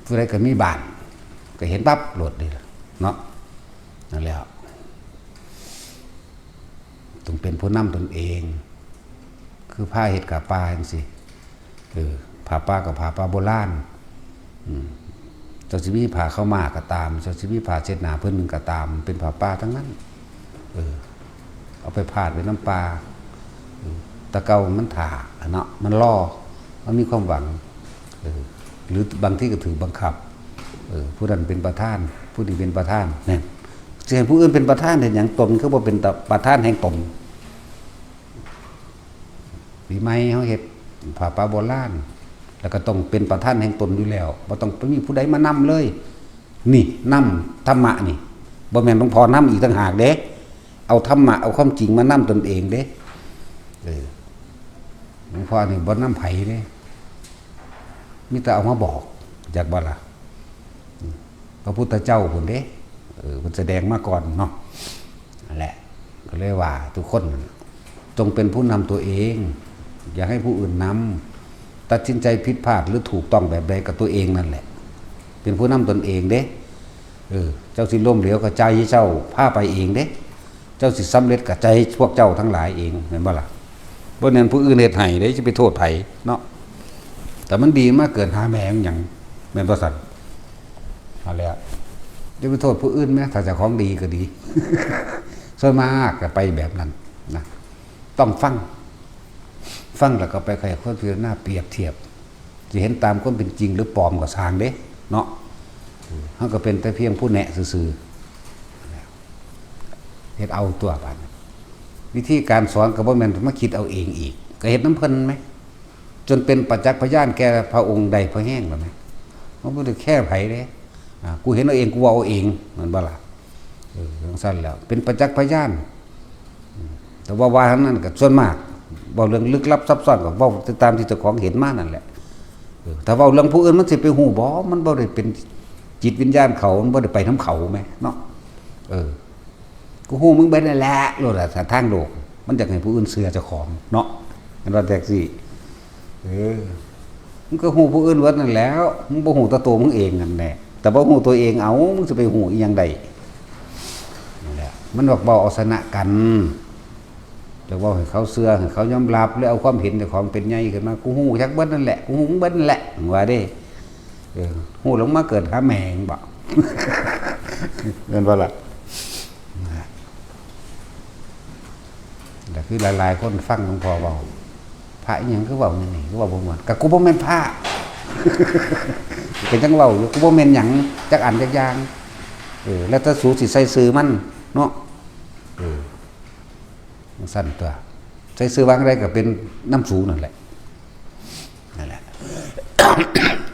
ผู้ใดก็มีบ้าน ก็เห็นปั๊บโลดเด้ล่ะ เนาะ นั่นแหละ ต้องเป็นผู้นำตนเอง คือผ้าเฮ็ดกาปาจั่งซี้ เออ ผ้าป่ากับผ้าป่าโบราณ อืม เจ้าสิมีผ้าขาวม้าก็ตาม เจ้าสิมีผ้าเช็ดหน้าผืนหนึ่งก็ตาม เป็นผ้าป่าทั้งนั้น เออ เอาไปพาดไว้นำป่า เออ แต่เก่ามันถ่าอะเนาะ มันรอ มันมีความหวัง เออ หรือบางทีก็ถืกบังคับ เออ ผู้นั้นเป็นประธาน ผู้นี้เป็นประธาน เนี่ย สิให้ผู้อื่นเป็นประธานเฮ็ดหยัง ตนคือบ่เป็นประธานแห่งตน ปีใหม่เฮาเฮ็ดผ้าป่าโบราณ แล้วก็ต้องเป็นประธานแห่งตนอยู่แล้ว บ่ต้องไปมีผู้ใดมานำเลย นี่นำธรรมะนี่ บ่แม่นหลวงพ่อนำอีกต่างหากเด้ เอาธรรมะ เอาความจริงมานำตนเองเด้ เออ หลวงพ่อนี่บ่นำไผเด้ มีแต่เอามาบอก จักบ่ล่ะ พระพุทธเจ้าพุ้นเด้ เออ เพิ่นแสดงมาก่อนเนาะ นั่นแหละ ก็เลยว่าทุกคนจงเป็นผู้นำตัวเอง อย่าให้ผู้อื่นนำ ตัดสินใจผิดพลาดหรือถูกต้องแบบใดกับตัวเองนั่นแหละ เป็นผู้นำตนเองเด้ เออ เจ้าสิล้มเหลวก็ใจเจ้าพาไปเองเด้ เจ้าสิสำเร็จก็ใจพวกเจ้าทั้งหลายเอง แม่นบ่ล่ะ บ่แม่นผู้อื่นเฮ็ดให้เด้ จะไปโทษไผเนาะ แต่มันดีมาเกินหาแม่งหยัง แม่นบ่ซั่น เอาแล้ว จะไปโทษผู้อื่นแหม ถ้าเจ้าของดีก็ดี ส่วนมากก็ไปแบบนั้นนะ ต้องฟัง ฟังแล้วก็ไปไขข้อพิจารณาเปรียบเทียบ จะเห็นตามความเป็นจริงหรือปลอมก็ซ่างเด้ เนาะ เฮาก็เป็นแต่เพียงผู้แนะซื่อๆ เฮ็ดเอาตัวบาดนี้ วิธีการสอนก็บ่แม่นมาคิดเอาเองอีก ก็เฮ็ดนำเพิ่นแหม จนเป็นประจักษ์พยานแก่พระองค์ได้พอแฮงแล้วแหม มันบ่ได้แค่ไผเด้ อ่า กูเห็นเอาเอง กูเว้าเอาเอง แม่นบ่ล่ะ เออ จั่งซั้นแล้ว เป็นประจักษ์พยาน อืม แต่ว่าว่าทั้งนั้นก็ส่วนมาก เว้าเรื่องลึกลับซับซ้อนก็เว้าตามที่เจ้าของเห็นมานั่นแหละ เออ ถ้าเว้าเรื่องผู้อื่นมันสิไปฮู้บ่ มันบ่ได้เป็นจิตวิญญาณเขา มันบ่ได้ไปนำเขาแหมเนาะ เออ กูฮู้มึงเบิดนั่นแหละ โลดอะ ถ้าทางโลก มันอยากให้ผู้อื่นเชื่อเจ้าของเนาะ แม่นว่าจั่งซี้ เออ มึงก็ฮู้ผู้อื่นเบิดนั่นแหล้ว มึงบ่ฮู้แต่ตัวมึงเองนั่นแหละ แต่บ่ฮู้ตัวเอง เอ้า มึงสิไปฮู้อีหยังได้ นั่นแหละ มันบอกเว้าเอาชนะกัน แล้วเว้าให้เขาเชื่อ ให้เขายอมรับ แล้วเอาความเห็นเจ้าของเป็นใหญ่ขึ้นมา กูฮู้จักเบิดนั่นแหละ กูฮู้มึงเบิดนั่นแหละ มึงว่าเด้ เออ ฮู้ลงมาเกิดหาแม่งบ่ แม่นบ่ล่ะ แต่คือหลายๆ คนฟังหลวงพ่อเว้า พระอีหยังคือเว้าอย่างนี้ คือเว้าบ่ม่วน ก็กูบ่แม่นพระ ก็ยังเว้าอยู่ กูบ่แม่นหยังจักอันจักอย่าง เออ แล้วแต่สูสิใส่ชื่อมันเนาะ เออ จั่งซั้นตัว ใส่ชื่อว่าจั่งใดก็เป็นนำสูนั่นแหละ นั่นแหละ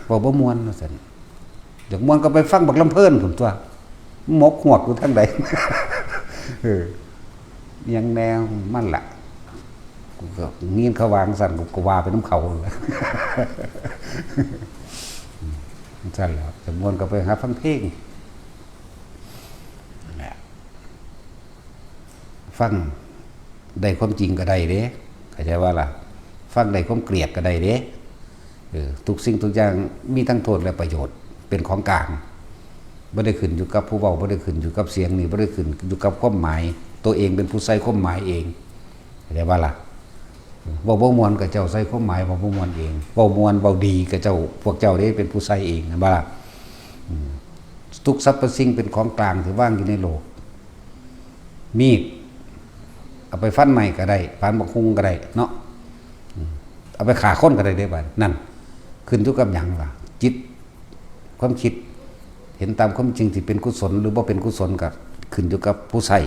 เว้าบ่ม่วนว่าซั่น อยากม่วนก็ไปฟังบักลำเพิ่นพุ้นตัว หมกฮวกอยู่ทางใด เออ ยังแนวมันล่ะ กูก็ยินเขาว่าจั่งซั้น กูก็ว่าไปนำเขานั่นแหละ จั่งซั้นแหล้ว อยากม่วนก็ไปหาฟังเพลง นั่นแหละ ฟังได้ความจริงก็ได้เด้ เข้าใจว่าล่ะ ฟังได้ความเกลียดก็ได้เด้ เออ ทุกสิ่งทุกอย่างมีทั้งโทษและประโยชน์ เป็นของกลาง บ่ได้ขึ้นอยู่กับผู้เว้า บ่ได้ขึ้นอยู่กับเสียงนี่ บ่ได้ขึ้นอยู่กับความหมาย ตัวเองเป็นผู้ใส่ความหมายเอง เข้าใจว่าล่ะ เว้าบ่ม่วนก็เจ้าใส่ความหมาย เว้าบ่ม่วนเอง เว้าม่วน เว้าดีก็เจ้า พวกเจ้าเด้เป็นผู้ใส่เอง แม่นบ่ล่ะ อืม ทุกสรรพสิ่งเป็นของกลางที่วางอยู่ในโลก มีด เอาไปฟันไม้ก็ได้ ฟันบักฮุ่งก็ได้เนาะ อืม เอาไปฆ่าคนก็ได้เด้บัด นั่น ขึ้นอยู่กับหยังล่ะ จิต ความคิด เห็นตามความจริงที่เป็นกุศลหรือบ่เป็นกุศลก็ขึ้นอยู่กับผู้ใช้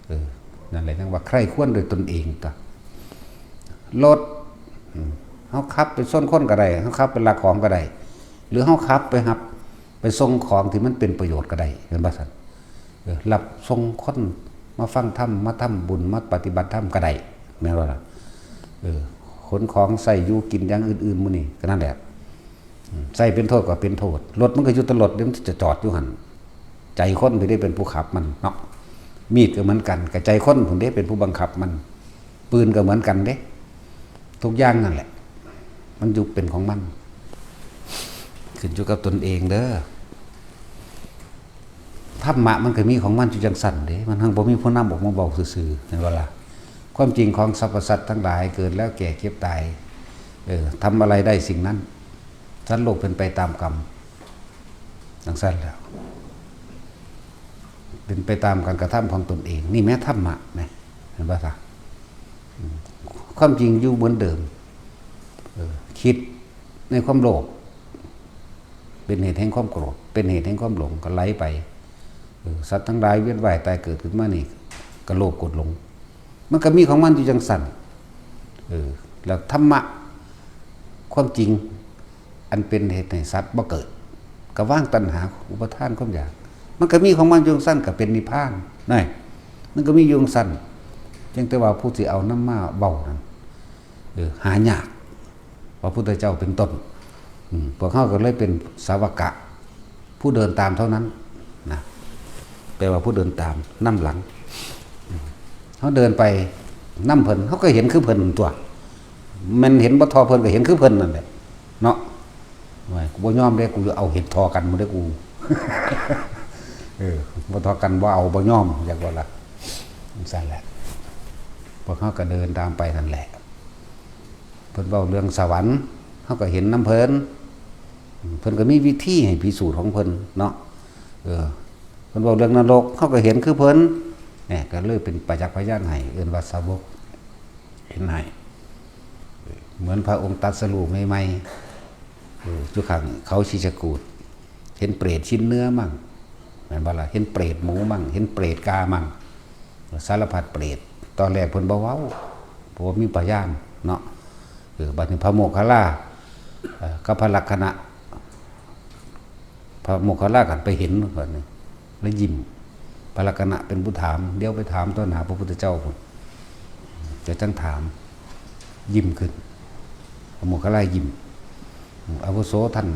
เออ นั่นแหละจั่งว่าใคร่ครวญด้วยตนเองตั๊ว รถ อืม เฮาขับไปชนคนก็ได้ เฮาขับไปลักของก็ได้ หรือเฮาขับไปรับ ไปส่งของที่มันเป็นประโยชน์ก็ได้ แม่นบ่ซั่น เออ รับส่งคนมาฟังธรรม มาทำบุญ มาปฏิบัติธรรมก็ได้ แม่นบ่ล่ะ เออ ขนของใช้อยู่กินอย่างอื่นๆ มื้อนี้ก็นั่นแหละ อืม ใช้เป็นโทษก็เป็นโทษ รถมันก็อยู่แต่รถเด้ มันจะจอดอยู่หั่น ใจคนผู้ใดเป็นผู้ขับมันเนาะ มีดก็เหมือนกัน ก็ใจคนผู้ใดเป็นผู้บังคับมัน ปืนก็เหมือนกันเด้ ทุกอย่างนั่นแหละ มันอยู่เป็นของมัน ขึ้นอยู่กับตนเองเด้อ ธรรมะมันก็มีของมันอยู่จั่งซั้นเด้ มันหั้งบ่มีผู้นำออกมาเว้าซื่อๆ แม่นบ่ล่ะ ความจริงของสรรพสัตว์ทั้งหลายเกิดแล้วแก่เจ็บตาย เออ ทำอะไรได้สิ่งนั้น สัตว์โลกเป็นไปตามกรรม จั่งซั้นแหล้ว เป็นไปตามการกระทำของตนเอง นี่แม่นธรรมะแหม เห็นบ่ซะ อืม ความจริงอยู่เหมือนเดิม เออ คิดในความโลภ เป็นเหตุแห่งความโกรธ เป็นเหตุแห่งความหลง ก็ไหลไป เออ สัตว์ทั้งหลายเวียนว่ายตายเกิดขึ้นมานี่ ก็โลภโกรธหลง มันก็มีของมันอยู่จังซั่น เออ แล้วธรรมะ ความจริง อันเป็นเหตุให้สัตว์บ่เกิด ก็วางตัณหาอุปาทานความอยาก มันก็มีของมันอยู่จังซั่น ก็เป็นนิพพานนั่น มันก็มีอยู่จังซั่น เพียงแต่ว่าผู้ที่เอานำมาเว้านั้น เออ หายาก พระพุทธเจ้าเป็นต้น อืม พวกเฮาก็เลยเป็นสาวกะ ผู้เดินตามเท่านั้นนะ แปลว่าผู้เดินตามนำหลัง อืม เฮาเดินไปนำเพิ่น เฮาก็เห็นคือเพิ่นตั๊ว แม่นเห็นบ่ท่อเพิ่นก็เห็นคือเพิ่นนั่นแหละ เนาะ โอ้ย กูบ่ยอมเด้ กูเอาเห็นท่อกันหมดเด้อกู เออ บ่ท่อกันบ่เอาบ่ยอม อยากว่าล่ะ จังซั่นแหละ พวกเฮาก็เดินตามไปนั่นแหละ เพิ่นเว้าเรื่องสวรรค์ เฮาก็เห็นนำเพิ่น เพิ่นก็มีวิธีให้พิสูจน์ของเพิ่นเนาะ เออ เพิ่นเว้าเรื่องนรก เฮาก็เห็นคือเพิ่น เนี่ย ก็เลยเป็นประจักษ์พยานให้ เอิ้นว่าสาวก เห็นให้ เหมือนพระองค์ตรัสรู้ใหม่ๆ เออ อยู่ข้างเขาคิชกูฏ เห็นเปรตชิ้นเนื้อมั่ง แม่นบ่ล่ะ เห็นเปรตหมูมั่ง เห็นเปรตกามั่ง สารพัดเปรต ตอนแรกเพิ่นบ่เว้า เพราะว่ามีพยานเนาะ เออ บัดนี้พระโมคคัลลา เอ่อ กับพระลักขณะ พระโมคคัลลาก็ไปเห็นบัดนี้ แล้วยิ้ม พระลักขณะเป็นผู้ถาม เดี๋ยวไปถามต่อหน้าพระพุทธเจ้าพุ้น จะจั่งถาม ยิ้มขึ้น พระโมคคัลลายิ้ม อาวุโส ท่าน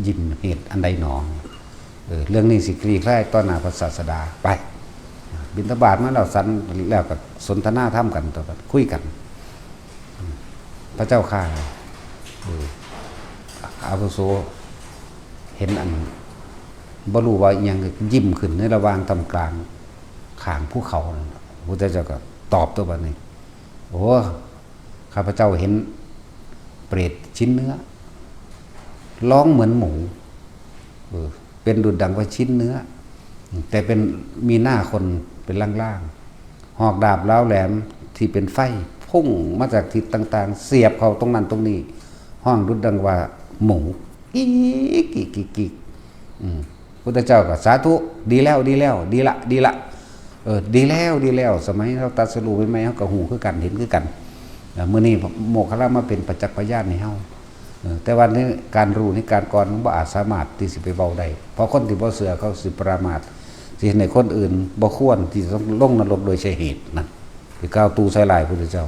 ยิ้มเหตุอันใดหนอ เออ เรื่องนี้สิคลี่คลายต่อหน้าพระศาสดา ไป บิณฑบาตมาแล้ว ฉันแล้วก็สนทนาธรรมกันต่อไป คุยกัน พระเจ้าข้า เออ อาวุโส เห็นอัน บ่รู้ว่าอิหยัง ยิ้มขึ้นในระหว่างท่ามกลางข้างภูเขานั่นน่ะ พระพุทธเจ้าก็ตอบตัวบัดนี้ โอ้ ข้าพเจ้าเห็นเปรตชิ้นเนื้อ ร้องเหมือนหมู เออ เป็นดุจดังว่าชิ้นเนื้อ แต่เป็น มีหน้าคนเป็นล่างๆ หอกดาบร้าวแหลมที่เป็นไฟพุ่งมาจากทิศต่างๆ เสียบเข้าตรงนั้นตรงนี้ ฮ้องดุจดังว่าหมู กิกกิกกิกกิก อืม พุทธเจ้าก็สาธุ ดีแล้ว ดีแล้ว ดีละ ดีละ เออ ดีแล้ว ดีแล้ว สมัยเราตรัสรู้ใหม่ๆ เราก็ฮู้คือกัน เห็นคือกัน อ่า มื้อนี้โมคคัลลามาเป็นประจักษ์พยานให้เฮา เออ แต่ว่าในการรู้ในการก่อนมันบ่อาจสามารถที่สิไปเว้าได้ เพราะคนที่บ่เชื่อเขาสิประมาท สิเฮ็ดให้คนอื่นบ่ควรที่จะต้องลงนรกโดยใช่เหตุนั่น คือกล่าวตู่ใส่ร้ายพุทธเจ้า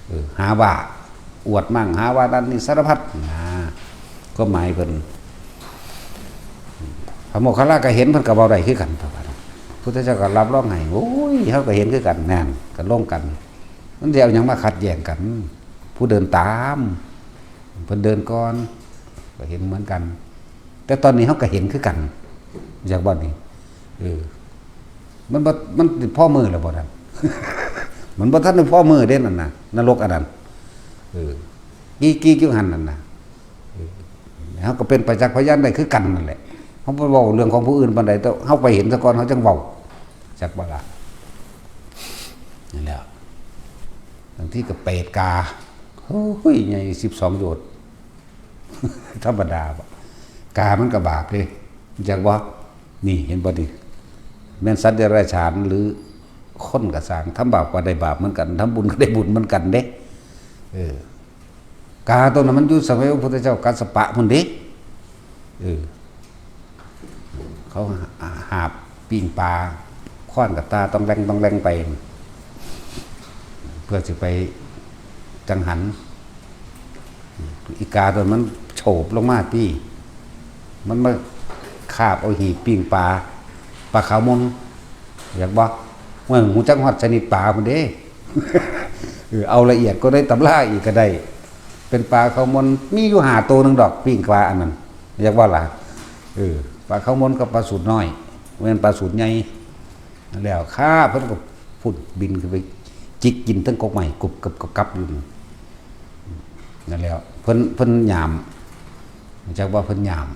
เออ หาว่าอวดมั่ง หาว่านั่นนี่สารพัดนะ ก็หมายเพิ่น พระโมคคัลลาก็เห็น เพิ่นก็เว้าได้คือกัน พุทธเจ้าก็รับรองให้ โอ้ย เฮาก็เห็นคือกัน นั่น ก็ลงกัน มันสิเอาหยังมาขัดแย้งกัน ผู้เดินตาม เพิ่นเดินก่อน ก็เห็นเหมือนกัน แต่ตอนนี้เฮาก็เห็นคือกัน อยากบ่นี่ เออ มันบ่ มันสิพ้อมื้อแล้วบ่นั่น มันบ่ทันได้พ้อมื้อเด้นั่นน่ะ นรกอันนั้น เออ กี้กี้อยู่หั่นนั่นน่ะ เออ เฮาก็เป็นประจักษ์พยานได้คือกันนั่นแหละ เฮาบ่เว้าเรื่องของผู้อื่นปานใด แต่เฮาไปเห็นซะก่อน เฮาจั่งเว้า จักบ่ล่ะ นั่นแหละ บางทีก็เปรตกา โอ้ย ใหญ่สิบสองโยชน์ ธรรมดาบ่ กามันก็บาปเด้ จักบ่ นี่เห็นบ่นี่ แม่นสัตว์เดรัจฉานหรือคนก็ซ่าง ทำบาปก็ได้บาปเหมือนกัน ทำบุญก็ได้บุญเหมือนกันเด้ เออ กาตัวนั้นมันอยู่สมัยพระพุทธเจ้ากัสสปะพุ้นเด้ เออ เขาหาบปิ้งปลา ค้อนกับตาต้องแรงต้องแรงไป เพื่อสิไปจังหัน อีกาตัวมันโฉบลงมาตี้ มันมาคาบเอาหีบปิ้งปลา ปลาขาวมน อยากบ่ ว่าฮู้จักฮอดชนิดปลาพุ้นเด้ เออ เอาละเอียดก็ได้ตำราอีกก็ได้ เป็นปลาขาวมน มีอยู่ห้าตัวหนึ่งดอกปิ้งปลาอันนั้น อยากว่าล่ะ เออ ปลาขาวมนกับปลาสูตรน้อย แม่นปลาสูตรใหญ่ แล้วข้าเพิ่นก็พุ่นบินขึ้นไปจิกกินทั้งกกไม้กรุบกรับกรุบกรับอยู่ นั่นแหละ เพิ่น เพิ่นยาม รู้จักว่าเพิ่นยาม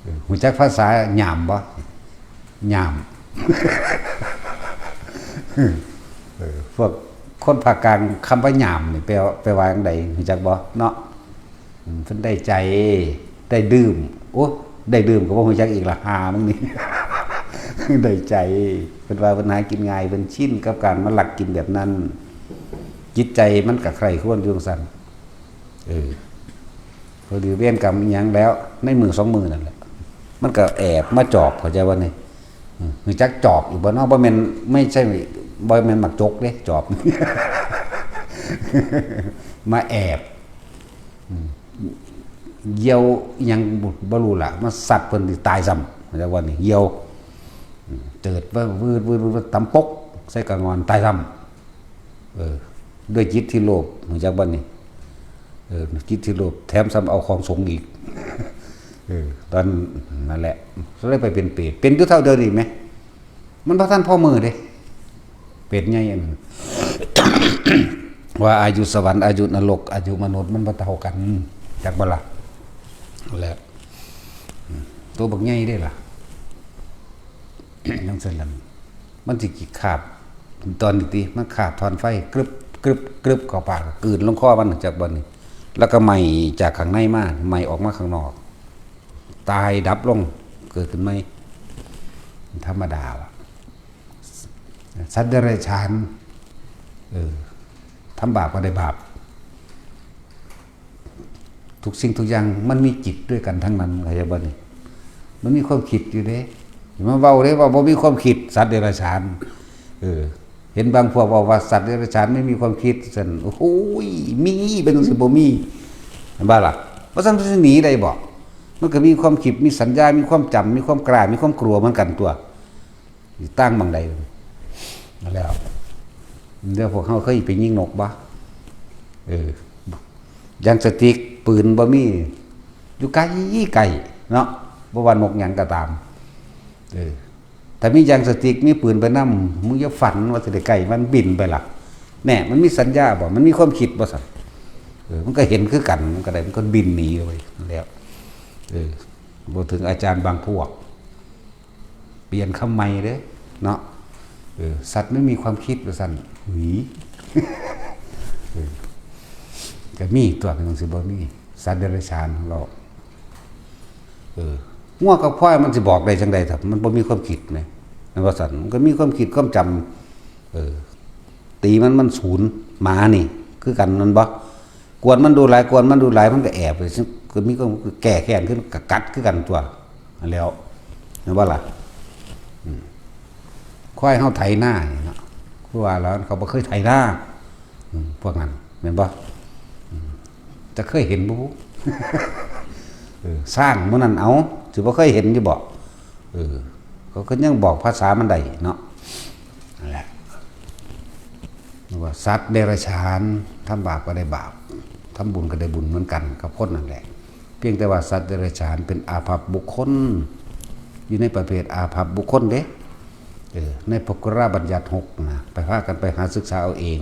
เออ รู้จักภาษายามบ่ ยาม เออ พวกคนภาคกลางคำว่ายามนี่แปล แปลว่าจั่งใด รู้จักบ่ เนาะ อืม เพิ่นได้ใจ ได้ดื่ม โอ้ ได้ดื่มก็บ่ฮู้จักอีกละ หามึงนี่ ได้ใจ เพิ่นว่าเพิ่นหากินง่าย เพิ่นชินกับการมาลักกินแบบนั้น จิตใจมันก็ใคร่ครวญอยู่จั่งซั้น เออ พอดีเวรกรรมอิหยังแล้ว ในมื้อสองมื้อนั่นแหละ มันก็แอบมาจอบ เข้าใจบ่นี่ อืม รู้จักจอบอยู่บ่เนาะ บ่แม่น ไม่ใช่ บ่แม่นหมากจกเด้ จอบ มาแอบ อืม เหยี่ยวอิหยังบ่ บ่รู้ล่ะ มาซัดเพิ่นสิตายซ้ำ เข้าใจบ่นี่ เหยี่ยว อืม เจิดวืด วืด วืด วืด ตำปก ใส่กะงอน ตายซ้ำ เออ ด้วยจิตที่โลภ รู้จักบ่นี่ เออ จิตที่โลภ แถมซ้ำเอาของสงฆ์อีก เออ ตอนนั้นแหละ เลยไปเป็นเปรต เป็นอยู่เท่าเดียวนี่แหม มันบ่ทันพอมื้อเด้ เปรตใหญ่อันนั้น ว่าอายุสวรรค์ อายุนรก อายุมนุษย์ มันบ่เท่ากัน จักบ่ล่ะ แหละ อืม ตัวบักใหญ่เด้ล่ะ จั่งซั่นล่ะ มันสิขี้คาบ ตอนนี้ติ มันคาบถ่านไฟ กรึบ กรึบ กรึบ เข้าปาก กลืนลงคอมัน จักบ่นี่ แล้วก็ไหม้จากข้างในมา ไหม้ออกมาข้างนอก ตายดับลง เกิดขึ้นใหม่ ธรรมดาว่ะ สัตว์เดรัจฉาน เออ ทำบาปก็ได้บาป ทุกสิ่งทุกอย่างมันมีจิตด้วยกันทั้งนั้น เข้าใจบ่นี่ มันมีความคิดอยู่เด้ อย่ามาเว้าเด้ว่าบ่มีความคิด สัตว์เดรัจฉาน เออ เห็นบางพวกเว้าว่าสัตว์เดรัจฉานไม่มีความคิด ซั่น โอ้โหย มี เป็นจั่งซี้บ่มี เห็นบ่ล่ะ ว่าซั่นมันสิหนีได้บ่ มันก็มีความคิด มีสัญญา มีความจำ มีความกล้า มีความกลัวเหมือนกันตั๊ว อยู่ต่างหม่องใด นั่นแหละ เดี๋ยวพวกเฮาเคยไปยิงนกบ่ เออ ยางสติ๊ก ปืนบ่มี อยู่ไกล ไกล เนาะ บ่ว่านกหยังก็ตาม เออ ถ้ามียางสติ๊ก มีปืนไปนำ มึงอย่าฝันว่าสิได้ใกล้ มันบินไปล่ะ แน่ มันมีสัญญาบ่ มันมีความคิดบ่ซั่น เออ มันก็เห็นคือกัน มันก็ได้ มันก็บินหนีไปแล้ว เออ บ่ถึงอาจารย์บางพวก เปลี่ยนคำใหม่เด้ เนาะ เออ สัตว์ไม่มีความคิดว่าซั่น หวี เออ ก็มีตั๊ว เป็นจั่งซี้บ่มี สัตว์เดรัจฉานของเรา เออ งัวกับควายมันสิบอกได้จั่งใด ถ้ามันบ่มีความคิดแหม แม่นบ่ซั่น มันก็มีความคิดความจำ เออ ตีมัน มันสูน หมานี่ คือกัน แม่นบ่ กวนมันดูหลาย กวนมันดูหลาย มันก็แอบไป ซึ่งก็มีก็แก้แค้นขึ้น ก็กัดคือกันตั๊ว นั่นแหล้ว แม่นบ่ล่ะ อืม ควายเฮาไถนานี่เนาะ คือว่าแล้วเขาบ่เคยไถนา อืม พวกนั้น แม่นบ่ อืม จะเคยเห็นบ่ เออ ช้างหมู่นั้น เอ้า สิบ่เคยเห็นอยู่บ่ เออ เขาก็ยังบอกภาษามันได้เนาะ นั่นแหละ ว่าสัตว์เดรัจฉาน ทำบาปก็ได้บาป ทำบุญก็ได้บุญเหมือนกันกับคนนั่นแหละ เพียงแต่ว่าสัตว์เดรัจฉานเป็นอาภัพบุคคล อยู่ในประเภทอาภัพบุคคลเด้ เออ ในปุคคลบัญญัติหกนะ ไปพากันไปหาศึกษาเอาเอง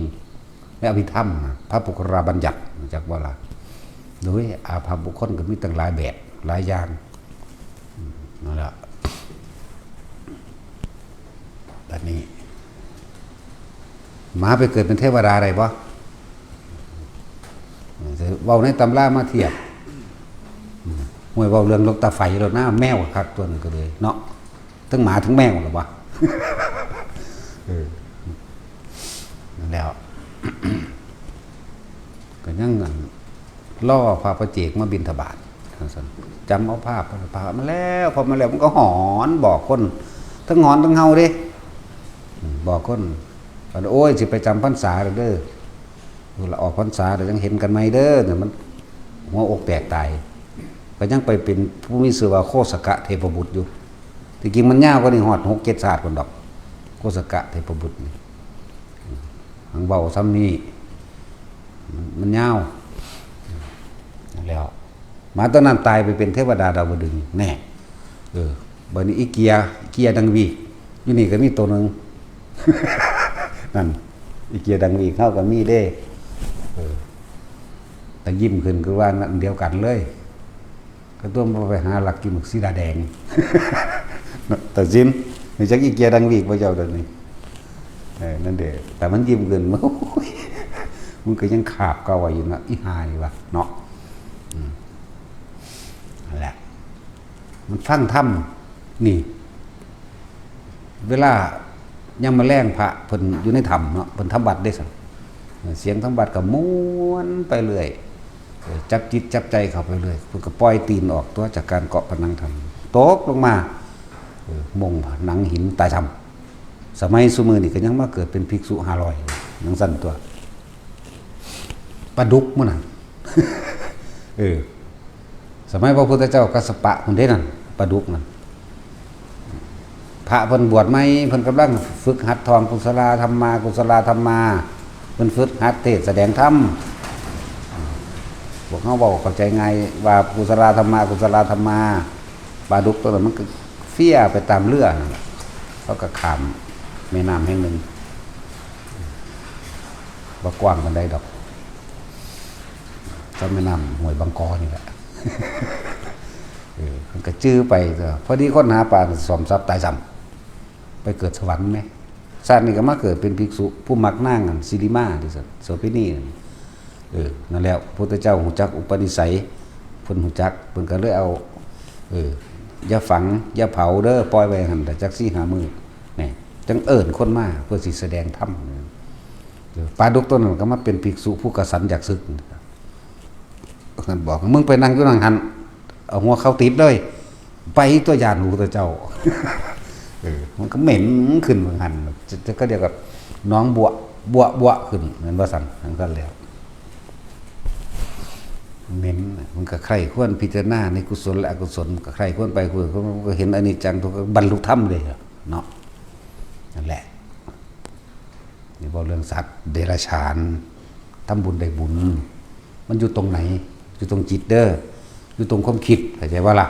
ในอภิธรรมนะ พระปุคคลบัญญัติ รู้จักบ่ล่ะ โดยอาภัพบุคคลก็มีตั้งหลายแบบ หลายอย่าง อืม นั่นแหละ บัดนี้ หมาไปเกิดเป็นเทวดาได้บ่ เว้าในตำรามาเทียบ อืม ห้วย เว้าเรื่องหลวงตาไฟแล้วนะ แมวคักตั๊วนั้นก็เลยเนาะ ทั้งหมาทั้งแมวล่ะวะ เออ นั่นแหล้ว ก็ยังอัน รอพระปัจเจกมาบิณฑบาต ว่าซั่น จำเอาภาพพระมาแล้ว พอมาแล้วมันก็หอนบอกคน ทั้งหอนทั้งเฮาเด้ อืม บอกคน โอ้ย สิไปจำพรรษาแล้วเด้อ เวลาออกพรรษาเดี๋ยวยังเห็นกันใหม่เด้อ เนี่ยมันหัวอกแตกตาย ก็ยังไปเป็นผู้มีชื่อว่าโคสกะเทพบุตรอยู่ ที่จริงมันยาวกว่านี้ฮอดหกเจ็ดชาติพุ้นดอก โคสกะเทพบุตรนี่ หังเว้าซ้ำนี่ มัน มันยาว แล้ว หมาตัวนั้นตายไปเป็นเทวดาดาวดึงส์ แน่ เออ บัดนี้อีเกีย อีเกียดังวีก อยู่นี่ก็มีตัวหนึ่ง นั่น อีเกียดังวีก เฮาก็มีเด้ เออ แต่ยิ้มขึ้นคือว่าอันเดียวกันเลย ก็ต้องไปหาหลักกินหมากสีดาแดง แต่ซิม นี่จักอีเกียดังวีกบ่เจ้าเดี๋ยวนี้ เออ นั่นเด้ แต่มันยิ้มขึ้น โอ้ย มันก็ยังขาบเก่าอยู่นะ อีห่านี่วะ เนาะ อืม นั่นแหละ มันฟังธรรม นี่ เวลายามมื้อแลงพระเพิ่นอยู่ในถ้ำเนาะ เพิ่นทำวัตรเด้ซั่น เสียงทำวัตรก็ม่วนไปเรื่อย เออ จับจิตจับใจเข้าไปเรื่อย เพิ่นก็ปล่อยตีนออกตัวจากการเกาะผนังถ้ำ ตกลงมา เออ มงผนังหินตายถ้ำ สมัยซุมื้อนี้ก็ยังมาเกิดเป็นภิกษุห้าร้อย จั่งซั่นตัว ปลาดุกมื้อนั้น เออ สมัยพระพุทธเจ้ากัสสปะพุ้นเด้นั่น ปลาดุกนั่น พระเพิ่นบวชใหม่ เพิ่นกำลังฝึกหัดท่องกุศลาธัมมา กุศลาธัมมา เพิ่นฝึกหัดเทศน์แสดงธรรม พวกเฮาเว้าเข้าใจง่ายว่ากุศลาธัมมา กุศลาธัมมา ปลาดุกตัวนั้นมันก็เฟี้ยไปตามเรือนั่นแหละ เขาก็ข้ามแม่น้ำแห่งหนึ่ง บ่กว้างปานใดดอก ก็แม่น้ำห้วยบางกอนี่แหละ เออ มันก็จื้อไป พอดีคนหาปลาซ่อมทรัพย์ตายซ้ำ ไปเกิดสวรรค์แหม ชาตินี้ก็มาเกิดเป็นภิกษุ ผู้มักนางอันสิริมา ที่สุด โสเภณีนั่น เออ นั่นแหละ พระพุทธเจ้าฮู้จักอุปนิสัย เพิ่นฮู้จัก เพิ่นก็เลยเอา เออ อย่าฝัง อย่าเผาเด้อ ปล่อยไว้หั่น แต่จักสี่ห้ามื้อ นี่ จั่งเอิ้นคนมา เพื่อสิแสดงธรรม เออ ปลาดุกตัวนั้นก็มาเป็นภิกษุผู้กระสันอยากสึก เพิ่นบอก มึงไปนั่งอยู่นั่งหั่น เอาหัวเข้าติดเลย ไปตัวย่านพระพุทธเจ้า เออ มันก็เหม็นขึ้นว่าหั่น จะ จะ ก็เดียวกับหนองบัว บัว บัวขึ้น แม่นบ่ซั่น จั่งซั่นแล้ว เหม็น มันก็ใคร่ควรพิจารณาในกุศลและอกุศล มันก็ใคร่ควรไปควร มันก็เห็นอนิจจังทุกขัง บรรลุธรรมเลยเนาะ นั่นแหละ นี่เว้าเรื่องสัตว์เดรัจฉาน ทำบุญได้บุญ มันอยู่ตรงไหน อยู่ตรงจิตเด้อ อยู่ตรงความคิด เข้าใจบ่ล่ะ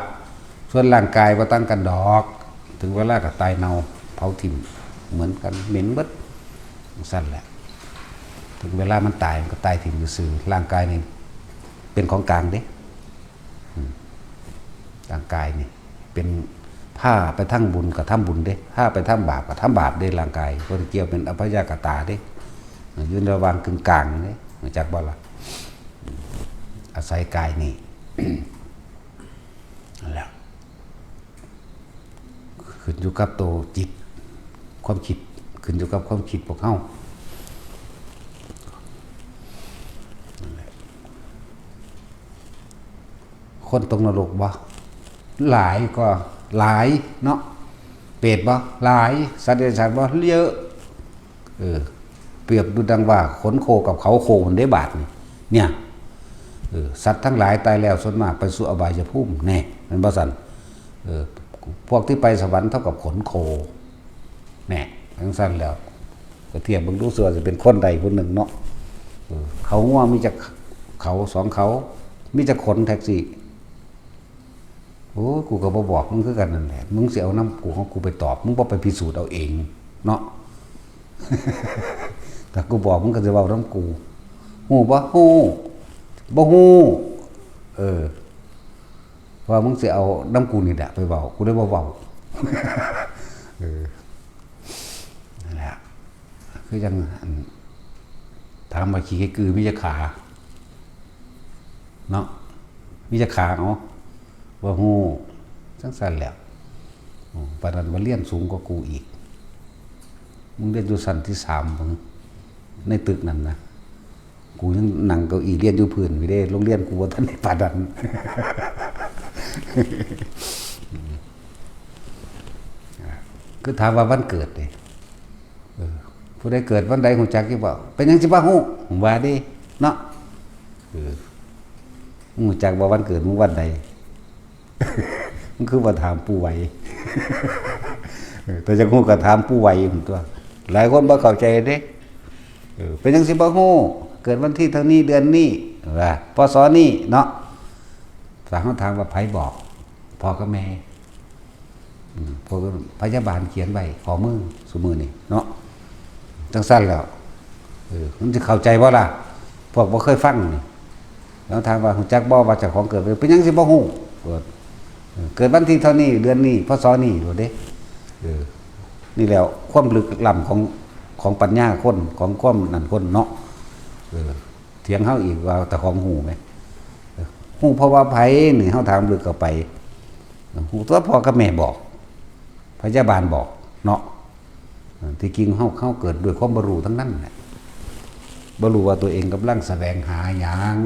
ส่วนร่างกายบ่ต่างกันดอก ถึงเวลาก็ตายเน่า เผาถิ่ม เหมือนกัน เหม็นเบิด จั่งซั่นแหละ ถึงเวลามันตาย มันก็ตายถิ่มซื่อๆ ร่างกายนี่เป็นของกลางเด้ อืม ร่างกายนี่ เป็น พาไปทางบุญก็ทำบุญเด้ พาไปทางบาปก็ทำบาปเด้ ร่างกาย บ่ได้เกี่ยวเป็นอัพยากตาเด้ อยู่ในระหว่างกึ่งกลางเด้ รู้จักบ่ล่ะ อาศัยกายนี่ นั่นแหละ ขึ้นอยู่กับตัวจิต ความคิด ขึ้นอยู่กับความคิดพวกเฮา นั่นแหละ คนตกนรกบ่ หลายกว่า หลายเนาะ เปรตบ่ หลาย สัตว์เดรัจฉานบ่ เยอะ เออ เปรียบดูดังว่าขนโคกับเขาโคมันได้บาดนี่ เนี่ย เออ สัตว์ทั้งหลายตายแล้วส่วนมากไปสู่อบายภูมิ แน่ แม่นบ่ซั่น เออ พวกที่ไปสวรรค์เท่ากับขนโค แน่ จั่งซั่นแล้ว ก็เทียบเบิ่งดู เชื่อสิเป็นคนใดผู้หนึ่งเนาะ เออ เขางัวมีจักเขาสองเขา มีจักขนแท็กซี่ โอ้ย กูก็บ่บอกมึงคือกันนั่นแหละ มึงสิเอานำกูของกูไปตอบ มึงบ่ไปพิสูจน์เอาเองเนาะ ถ้ากูบอกมึงก็สิเว้านำกู ฮู้บ่ ฮู้ บ่ฮู้ เออ ว่ามึงสิเอานำกูนี่แหละไปเว้า กูเลยบ่เว้า เออ นั่นแหละ คือจั่ง อัน ถามว่าขี้ไก่กือมีจักขา เนาะ มีจักขา เอ้า บ่ฮู้ จั่งซั่นแหละ อืม ปานนั้นว่าเรียนสูงกว่ากูอีก มึงเรียนอยู่ชั้นที่สาม มึง ในตึกนั่นนะ กูยังนั่งเก้าอี้เรียนอยู่พื้นอยู่เด้ โรงเรียนกูบ่ทันได้ปานนั้น คือถามว่าวันเกิดเด้ เออ ผู้ใดเกิดวันใดฮู้จักอยู่บ่ เป็นหยังสิบ่ฮู้ ผมว่าเด้ เนาะ เออ มึงฮู้จักบ่วันเกิดมึงวันใด มึงคือบ่ถามปู่ไหว เออ แต่จักฮู้ก็ถามปู่ไหวหั่นตั๊ว หลายคนบ่เข้าใจเด้ เออ เป็นหยังสิบ่ฮู้ เกิดวันที่เท่านี้เดือนนี้ ว่า พ.ศ. นี้เนาะ ถ้าเฮาถามว่าไผบอก พ่อกับแม่ อืม พวกพยาบาลเขียนไว้ข้อมือซุมื้อนี่เนาะ จั่งซั่นแล้ว เออ มันสิเข้าใจบ่ล่ะ พวกบ่เคยฟังนี่ แล้วถามว่าฮู้จักบ่ว่าเจ้าของเกิด เป็นหยังสิบ่ฮู้ เกิด เออ เกิดวันที่เท่านี้ เดือนนี้ พ.ศ. นี้โลดเด้ เออ นี่แหละความลึกล้ำของ ของปัญญาคน ของความนั่นคนเนาะ เออ เถียงเฮาอีกว่าเจ้าของฮู้แหม เออ ฮู้เพราะว่าไผนี่ เฮาถามลึกเข้าไป ฮู้ตัวพ่อกับแม่บอก พยาบาลบอกเนาะ ที่จริงเฮา เฮาเกิดด้วยความบ่ฮู้ทั้งนั้นแหละ บ่ฮู้ว่าตัวเองกำลังแสวงหาหยัง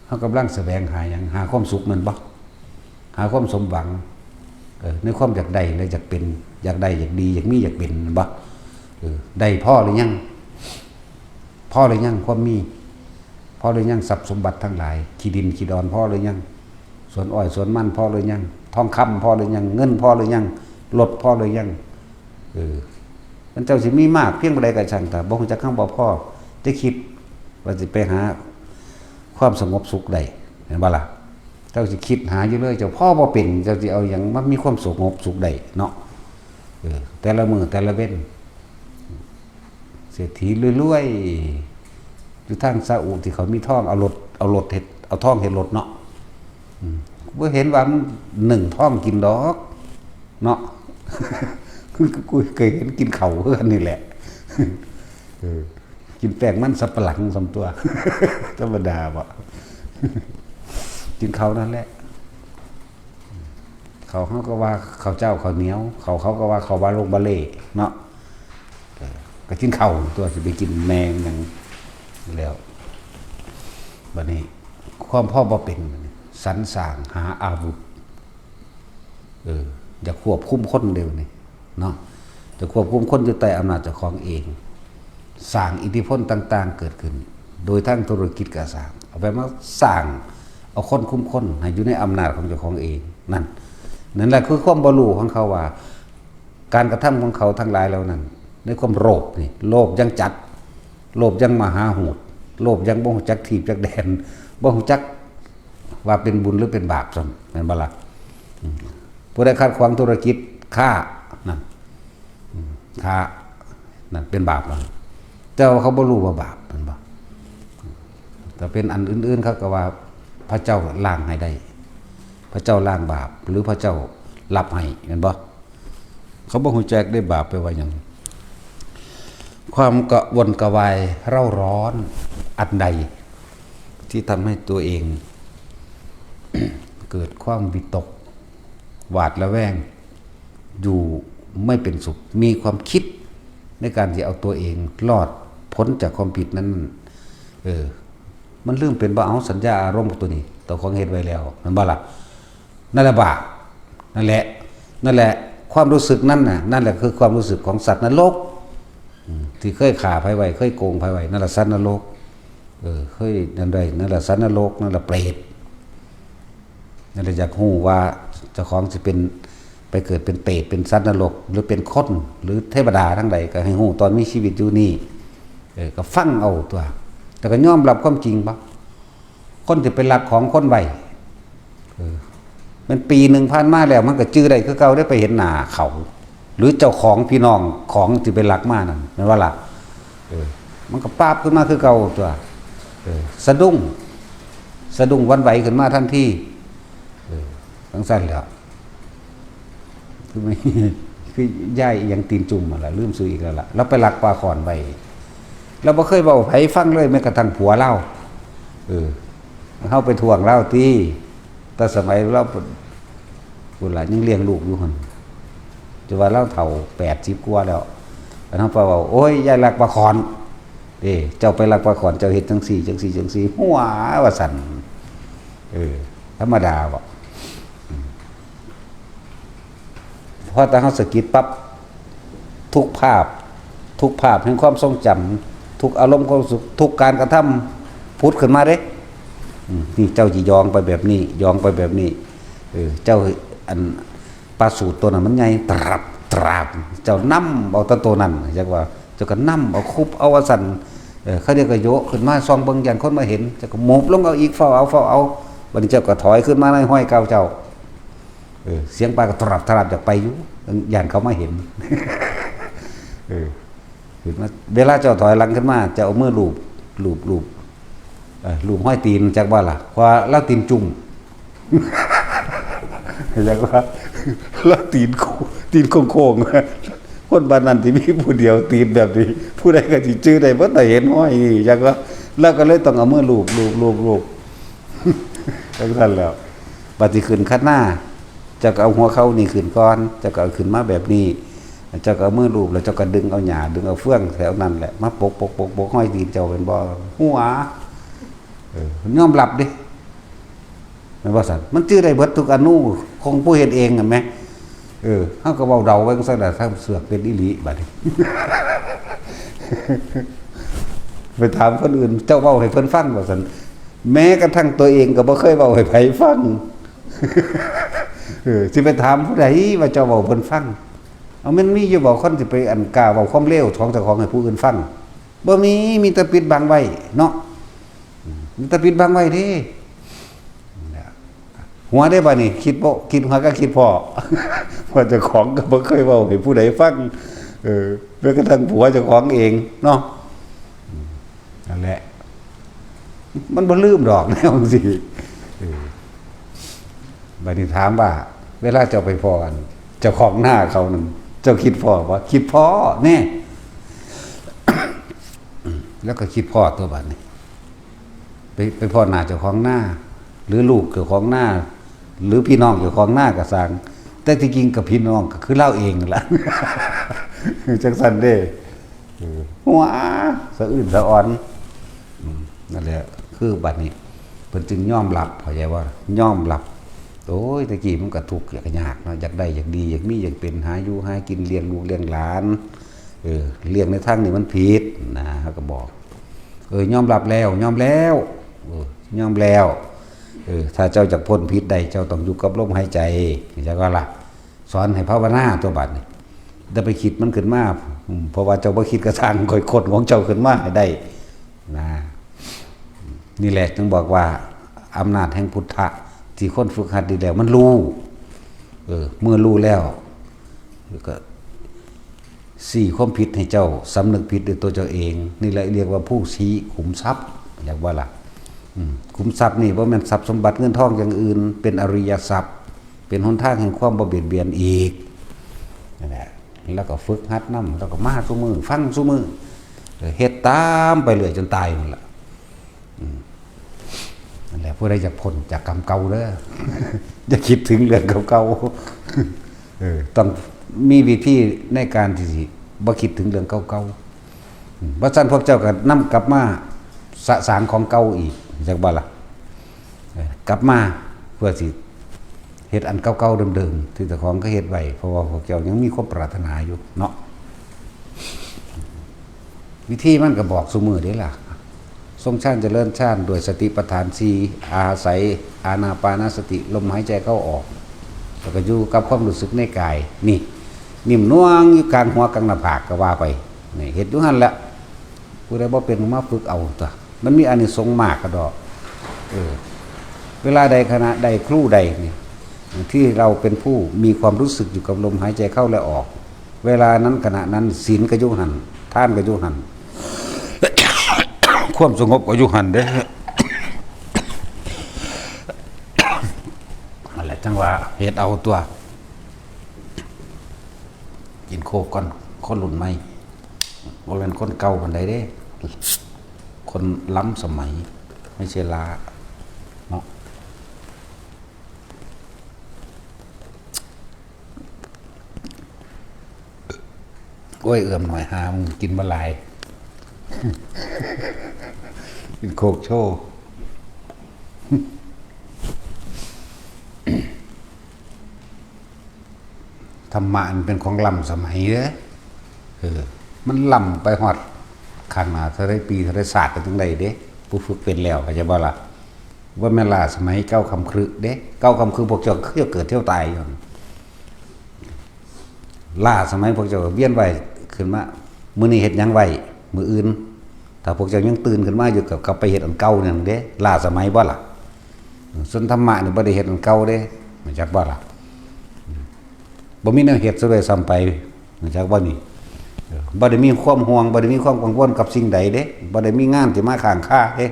เฮากำลังแสวงหาหยัง หาความสุขแม่นบ่ หาความสมหวัง เออ ในความอยากได้และอยากเป็น อยากได้อยากดี อยากมีอยากเป็นแม่นบ่ เออ ได้พอหรือยัง พอหรือยังความมี พอหรือยังทรัพย์สมบัติทั้งหลาย ขี้ดินขี้ดอนพอหรือยัง สวนอ้อยสวนมันพอหรือยัง ทองคำพอหรือยัง เงินพอหรือยัง รถพอหรือยัง เออ มันเจ้าสิมีมากเพียงใดก็ช่าง แต่บ่ฮู้จักคำว่าพอ จะคิดว่าสิไปหาความสงบสุขได้ เห็นบ่ล่ะ เจ้าสิคิดหาอยู่เลย เจ้าพอบ่เป็น เจ้าสิเอาหยังมามีความสงบสุขได้เนาะ เออ แต่ละมื้อแต่ละเว็น เศรษฐีรวยๆ อยู่ทางซาอุที่เขามีทอง เอารถ เอารถเฮ็ด เอาทองเฮ็ดรถเนาะ อืม บ่เห็นว่ามันนึ่งทองกินดอก เนาะ กูเคยเห็นกินข้าวคือกันนี่แหละ เออ กินแป้งมันสับปะหลังส่ำตัว ธรรมดาบ่ กินข้าวนั่นแหละ ข้าวเฮาก็ว่าข้าวเจ้าข้าวเหนียว ข้าวเขาก็ว่าข้าวบาลงบาเล่เนาะ เออ ก็กินข้าวตัว สิไปกินแมงหยังแล้ว บัดนี้ ความพอบ่เป็น สรรสร้างหาอาวุธ เออ อยากควบคุมคนเดียวนี่เนาะ จะควบคุมคนอยู่ใต้อำนาจเจ้าของเอง สร้างอิทธิพลต่างๆเกิดขึ้น โดยทางธุรกิจก็สร้าง เอาไปมาสร้าง เอาคนคุมคนให้อยู่ในอำนาจของเจ้าของเอง นั่น นั่นแหละคือความบ่ฮู้ของเขาว่า การกระทำของเขาทั้งหลายเหล่านั้น ในความโลภนี่ โลภอย่างจัด โลภอย่างมหาโหด โลภอย่างบ่ฮู้จักทีบจักแดน บ่ฮู้จักว่าเป็นบุญหรือเป็นบาปซ้ำ แม่นบ่ล่ะ อืม ผู้ใดขัดขวางธุรกิจ ฆ่า นั่น อืม ฆ่า นั่นเป็นบาปแล้ว แต่ว่าเขาบ่ฮู้ว่าบาป แม่นบ่ แต่เป็นอันอื่นๆ เขาก็ว่าพระเจ้าล้างให้ได้ พระเจ้าล้างบาป หรือพระเจ้ารับให้ แม่นบ่ เขาบ่ฮู้จักได้บาปแปลว่าหยัง ความกระวนกระวายเร่าร้อนอันใด ที่ทำให้ตัวเอง เกิดความวิตก หวาดระแวง อยู่ไม่เป็นสุข มีความคิดในการที่เอาตัวเองรอดพ้นจากความผิดนั้น เออ มันลืมเป็นบ่เอาสัญญาอารมณ์ตัวนี้ ตัวของเฮ็ดไว้แล้ว แม่นบ่ล่ะ นั่นแหละบาป นั่นแหละ นั่นแหละ ความรู้สึกนั้นน่ะ นั่นแหละคือความรู้สึกของสัตว์นรก อืม ที่เคยฆ่าไผไว้ เคยโกงไผไว้ นั่นแหละสัตว์นรก เออ เคยนั่นไว้ นั่นแหละสัตว์นรก นั่นแหละเปรต นั่นแหละอยากฮู้ว่าเจ้าของสิเป็น ไปเกิดเป็นเปรต เป็นสัตว์นรก หรือเป็นคน หรือเทวดาทั้งใด ก็ให้ฮู้ตอนมีชีวิตอยู่นี่ เออ ก็ฟังเอาตัว แต่ก็ยอมรับความจริงบ่ คนที่ไปลักของคนไว้ เออ มันปีหนึ่งผ่านมาแล้ว มันก็จื่อได้คือเก่า ได้ไปเห็นหน้าเขา หรือเจ้าของพี่น้องของที่ไปลักมานั่น แม่นบ่ล่ะ เออ มันก็ปาบขึ้นมาคือเก่าตัว เออ สะดุ้ง สะดุ้งหวั่นไหวขึ้นมาทันที เออ จั่งซั้นแหล้ว คือไม่ คือยายอิหยังตีนจุ่มหั่นล่ะ ลืมชื่ออีกแล้วล่ะ ลาวไปลักปลาข้อนไว้ ลาวบ่เคยเว้าให้ไผฟังเลย แม้กระทั่งผัวลาว เออ เฮาไปท้วงลาวติ แต่สมัยลาว พุ้นล่ะ ยังเลี้ยงลูกอยู่หั่น แต่ว่าลาวเฒ่าแปดสิบกว่าแล้ว อันเฮาไปเว้า โอ้ย ยายลักปลาข้อน เด้ เจ้าไปลักปลาข้อน เจ้าเฮ็ดจั่งซี้ จั่งซี้ จั่งซี้ หัวว่าซั่น เออ ธรรมดาบ่ อืม พอแต่เฮาสะกิดปั๊บ ทุกภาพ ทุกภาพแห่งความทรงจำ ทุกอารมณ์ความรู้สึก ทุกการกระทำ ผุดขึ้นมาเด้ อืม นี่เจ้าสิหยองไปแบบนี้ หยองไปแบบนี้ เออ เจ้า อัน ปลาสูตรตัวนั้นมันใหญ่ ตราบ ตราบ เจ้านำเอาแต่ตัวนั้น จักว่า เจ้าก็นำเอา คุบเอาว่าซั่น เออ เขาเดียวก็โยะขึ้นมาส่องเบิ่ง ย่านคนมาเห็น เจ้าก็หมอบลงเอาอีก เฝ้าเอา เฝ้าเอา บัดนี้เจ้าก็ถอยขึ้นมาในห้อยเก่าเจ้า เออ เสียงปลาก็ตรับตรับอยากไปอยู่ ย่านเขามาเห็น เออ ขึ้นมา เวลาเจ้าถอยหลังขึ้นมา เจ้าเอามือลูบ ลูบ ลูบ เออ ลูบห้อยตีน จักว่าล่ะ เพราะว่าลาวตีนจุ่ม จักว่า ลาวตีนโค้ง ตีนโค้งๆ คนบ้านนั้นที่มีผู้เดียวตีนแบบนี้ ผู้ใดก็สิจื่อได้ เพราะแต่เห็นห้อยนี่ จักว่า ลาวก็เลยต้องเอามือลูบ ลูบ ลูบ ลูบ จังซั่นแหล้ว บัดสิขึ้นคันนา เจ้าก็เอาหัวเข่านี่ขึ้นก่อน เจ้าก็เอาขึ้นมาแบบนี้ เจ้าก็เอามือลูบ แล้วเจ้าก็ดึงเอาหญ้า ดึงเอาเฟืองแถวนั้นแหละ มาปก ปก ปก ปกห้อยตีนเจ้า แม่นบ่ หัว เออ ยอมรับเด้ แม่นบ่ซั่น มันจื่อได้เบิดทุกอนุของผู้เฮ็ดเองนั่นแหม เออ เฮาก็เว้าเดาไว้จั่งซั่นล่ะ ถ้าเสือกเป็นอีหลีบัดนี้ ไปถามคนอื่น เจ้าเว้าให้เพิ่นฟังว่าซั่น แม้กระทั่งตัวเองก็บ่เคยเว้าให้ไผฟัง เออ สิไปถามผู้ใดว่าเจ้าเว้าเพิ่นฟัง เอา มันมีอยู่บ่คนสิไปอันกล้าเว้าความเลวของเจ้าของให้ผู้อื่นฟัง บ่มี มีแต่ปิดบังไว้เนาะ อืม มีแต่ปิดบังไว้เด้ หัวได้บ่นี่ คิดบ่ คิดหัวก็คิดพ้อ ว่าเจ้าของก็บ่เคยเว้าให้ผู้ใดฟัง เออ แม้กระทั่งผัวเจ้าของเองเนาะ อืม นั่นแหละ มันบ่ลืมดอก แนวจั่งซี้ เออ บัดนี้ถามว่า เวลาเจ้าไปพ้อกัน เจ้าของนาเขานั่น เจ้าคิดพ้อบ่ คิดพ้อแน่ แล้วก็คิดพ้อตัวบัดนี้ ไป ไปพ้อหน้าเจ้าของนา หรือลูกเจ้าของนา หรือพี่น้องเจ้าของนาก็ซ่าง แต่ที่จริงก็พี่น้องก็คือลาวเองนั่นล่ะ จั่งซั่นเด้ เออ หัวสะอื้นสะออน อืม นั่นแหละ คือบัดนี้ เพิ่นจึงยอมรับ เข้าใจบ่ ยอมรับ โอ้ย แต่กี้มันก็ทุกข์ยากเนาะ อยากได้ อยากดี อยากมี อยากเป็น หาอยู่หากิน เลี้ยงลูกเลี้ยงหลาน เออ เลี้ยงในทางนี้มันผิดนะ เขาก็บอก เออ ยอมรับแล้ว ยอมแล้ว เออ ยอมแล้ว เออ ถ้าเจ้าอยากพ้นผิดได้ เจ้าต้องอยู่กับลมหายใจ เข้าใจบ่ล่ะ สอนให้ภาวนาตัวบัดนี้ อย่าไปคิดมันขึ้นมา อืม เพราะว่าเจ้าบ่คิดก็ซ่าง ค่อยค้นของเจ้าขึ้นมาให้ได้ นะ นี่แหละจึงบอกว่าอำนาจแห่งพุทธะที่คนฝึกหัดดีแล้วมันรู้ เออ เมื่อรู้แล้ว ก็ ซี้ความผิดให้เจ้าสำนึกผิดด้วยตัวเจ้าเอง นี่แหละเรียกว่าผู้ซี้ขุมทรัพย์ เรียกว่าล่ะ อืม ขุมทรัพย์นี่บ่แม่นทรัพย์สมบัติเงินทองอย่างอื่น เป็นอริยทรัพย์ เป็นหนทางแห่งความบ่เบียดเบียนอีก นั่นแหละ แล้วก็ฝึกหัดนำ แล้วก็มาซุมื้อ ฟังซุมื้อ เออ เฮ็ดตามไปเรื่อยจนตายนั่นล่ะ อืม นั่นแหละ ผู้ใดอยากพ้นจากกรรมเก่าเด้อ อย่าคิดถึงเรื่องเก่าๆ เออ ต้องมีวิธีในการที่สิบ่คิดถึงเรื่องเก่าๆ อืม บ่ซั้นพวกเจ้าก็นำกลับมาสะสางของเก่าอีก จักบ่ล่ะ เออ กลับมาเพื่อสิเฮ็ดอันเก่าๆ เดิมๆ ที่เจ้าของเคยเฮ็ดไว้ เพราะว่าพวกเจ้ายังมีความปรารถนาอยู่เนาะ วิธีมันก็บอกซุมื้อเด้ล่ะ ทรงฌานเจริญฌานด้วยสติปัฏฐานสี่ อาศัยอานาปานสติ ลมหายใจเข้าออก แล้วก็อยู่กับความรู้สึกในกาย นี่ นิ่มนวลอยู่กลางหัวกลางหน้าผากก็ว่าไป นี่ เฮ็ดอยู่หั่นแหละ ผู้ใดบ่เป็นก็มาฝึกเอาตั๊ว มันมีอานิสงส์มากกะดอก เออ เวลาใดขณะใดครู่ใดนี่ ที่เราเป็นผู้มีความรู้สึกอยู่กับลมหายใจเข้าและออก เวลานั้นขณะนั้นศีลก็อยู่หั่น ทานก็อยู่หั่น ความสงบก็อยู่หั่นเด้ นั่นแหละจั่งว่าเฮ็ดเอาตั๊ว กินโคกก่อน คนรุ่นใหม่ บ่แม่นคนเก่าปานใดเด้ คนล้ำสมัย ไม่ใช่ล้า เนาะ โอ้ย เอื้อมหน่อยหา มึงกินบ่หลาย กินโคกโชว์ ธรรมะมันเป็นของล้ำสมัยเด้อ เออ มันล้ำไปฮอดข้างหน้าเท่าใดปีเท่าใดชาติก็จั่งได้เด้ ผู้ฝึกเป็นแล้ว เข้าใจบ่ล่ะ บ่แม่นล้าสมัยเก่าค่ำครึเด้ เก่าค่ำครึพวกเจ้าคือเกิดเที่ยวตายอยู่ ล้าสมัยพวกเจ้าก็เวียนว่ายขึ้นมา มื้อนี้เฮ็ดหยังไว้ มื้ออื่น ถ้าพวกเจ้ายังตื่นขึ้นมาอยู่ก็กลับไปเฮ็ดอันเก่านั่นเด้ ล้าสมัยบ่ล่ะ ส่วนธรรมะนี่บ่ได้เฮ็ดอันเก่าเด้ รู้จักบ่ล่ะ บ่มีแนวเฮ็ดซะด้วยซ้ำไป รู้จักบ่นี่ เออ บ่ได้มีความห่วง บ่ได้มีความกังวลกับสิ่งใดเด้ บ่ได้มีงานที่มาค้างคาเด้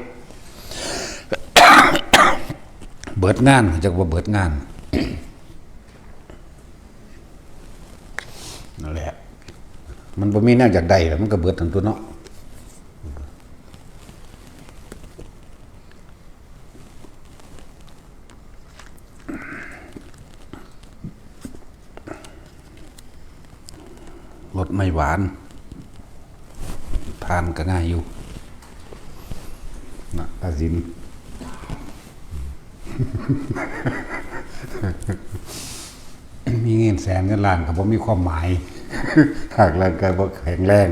เบิดงาน รู้จักบ่เบิดงาน นั่นแหละ มันบ่มีแนวอยากได้แล้ว มันก็เบิดทั้งตั๊วเนาะ เ รสไม่หวาน ทานก็ง่ายอยู่ นะ ตาสิน มีเงินแสนเงินล้านก็บ่มีความหมาย หากร่างกายบ่แข็งแรง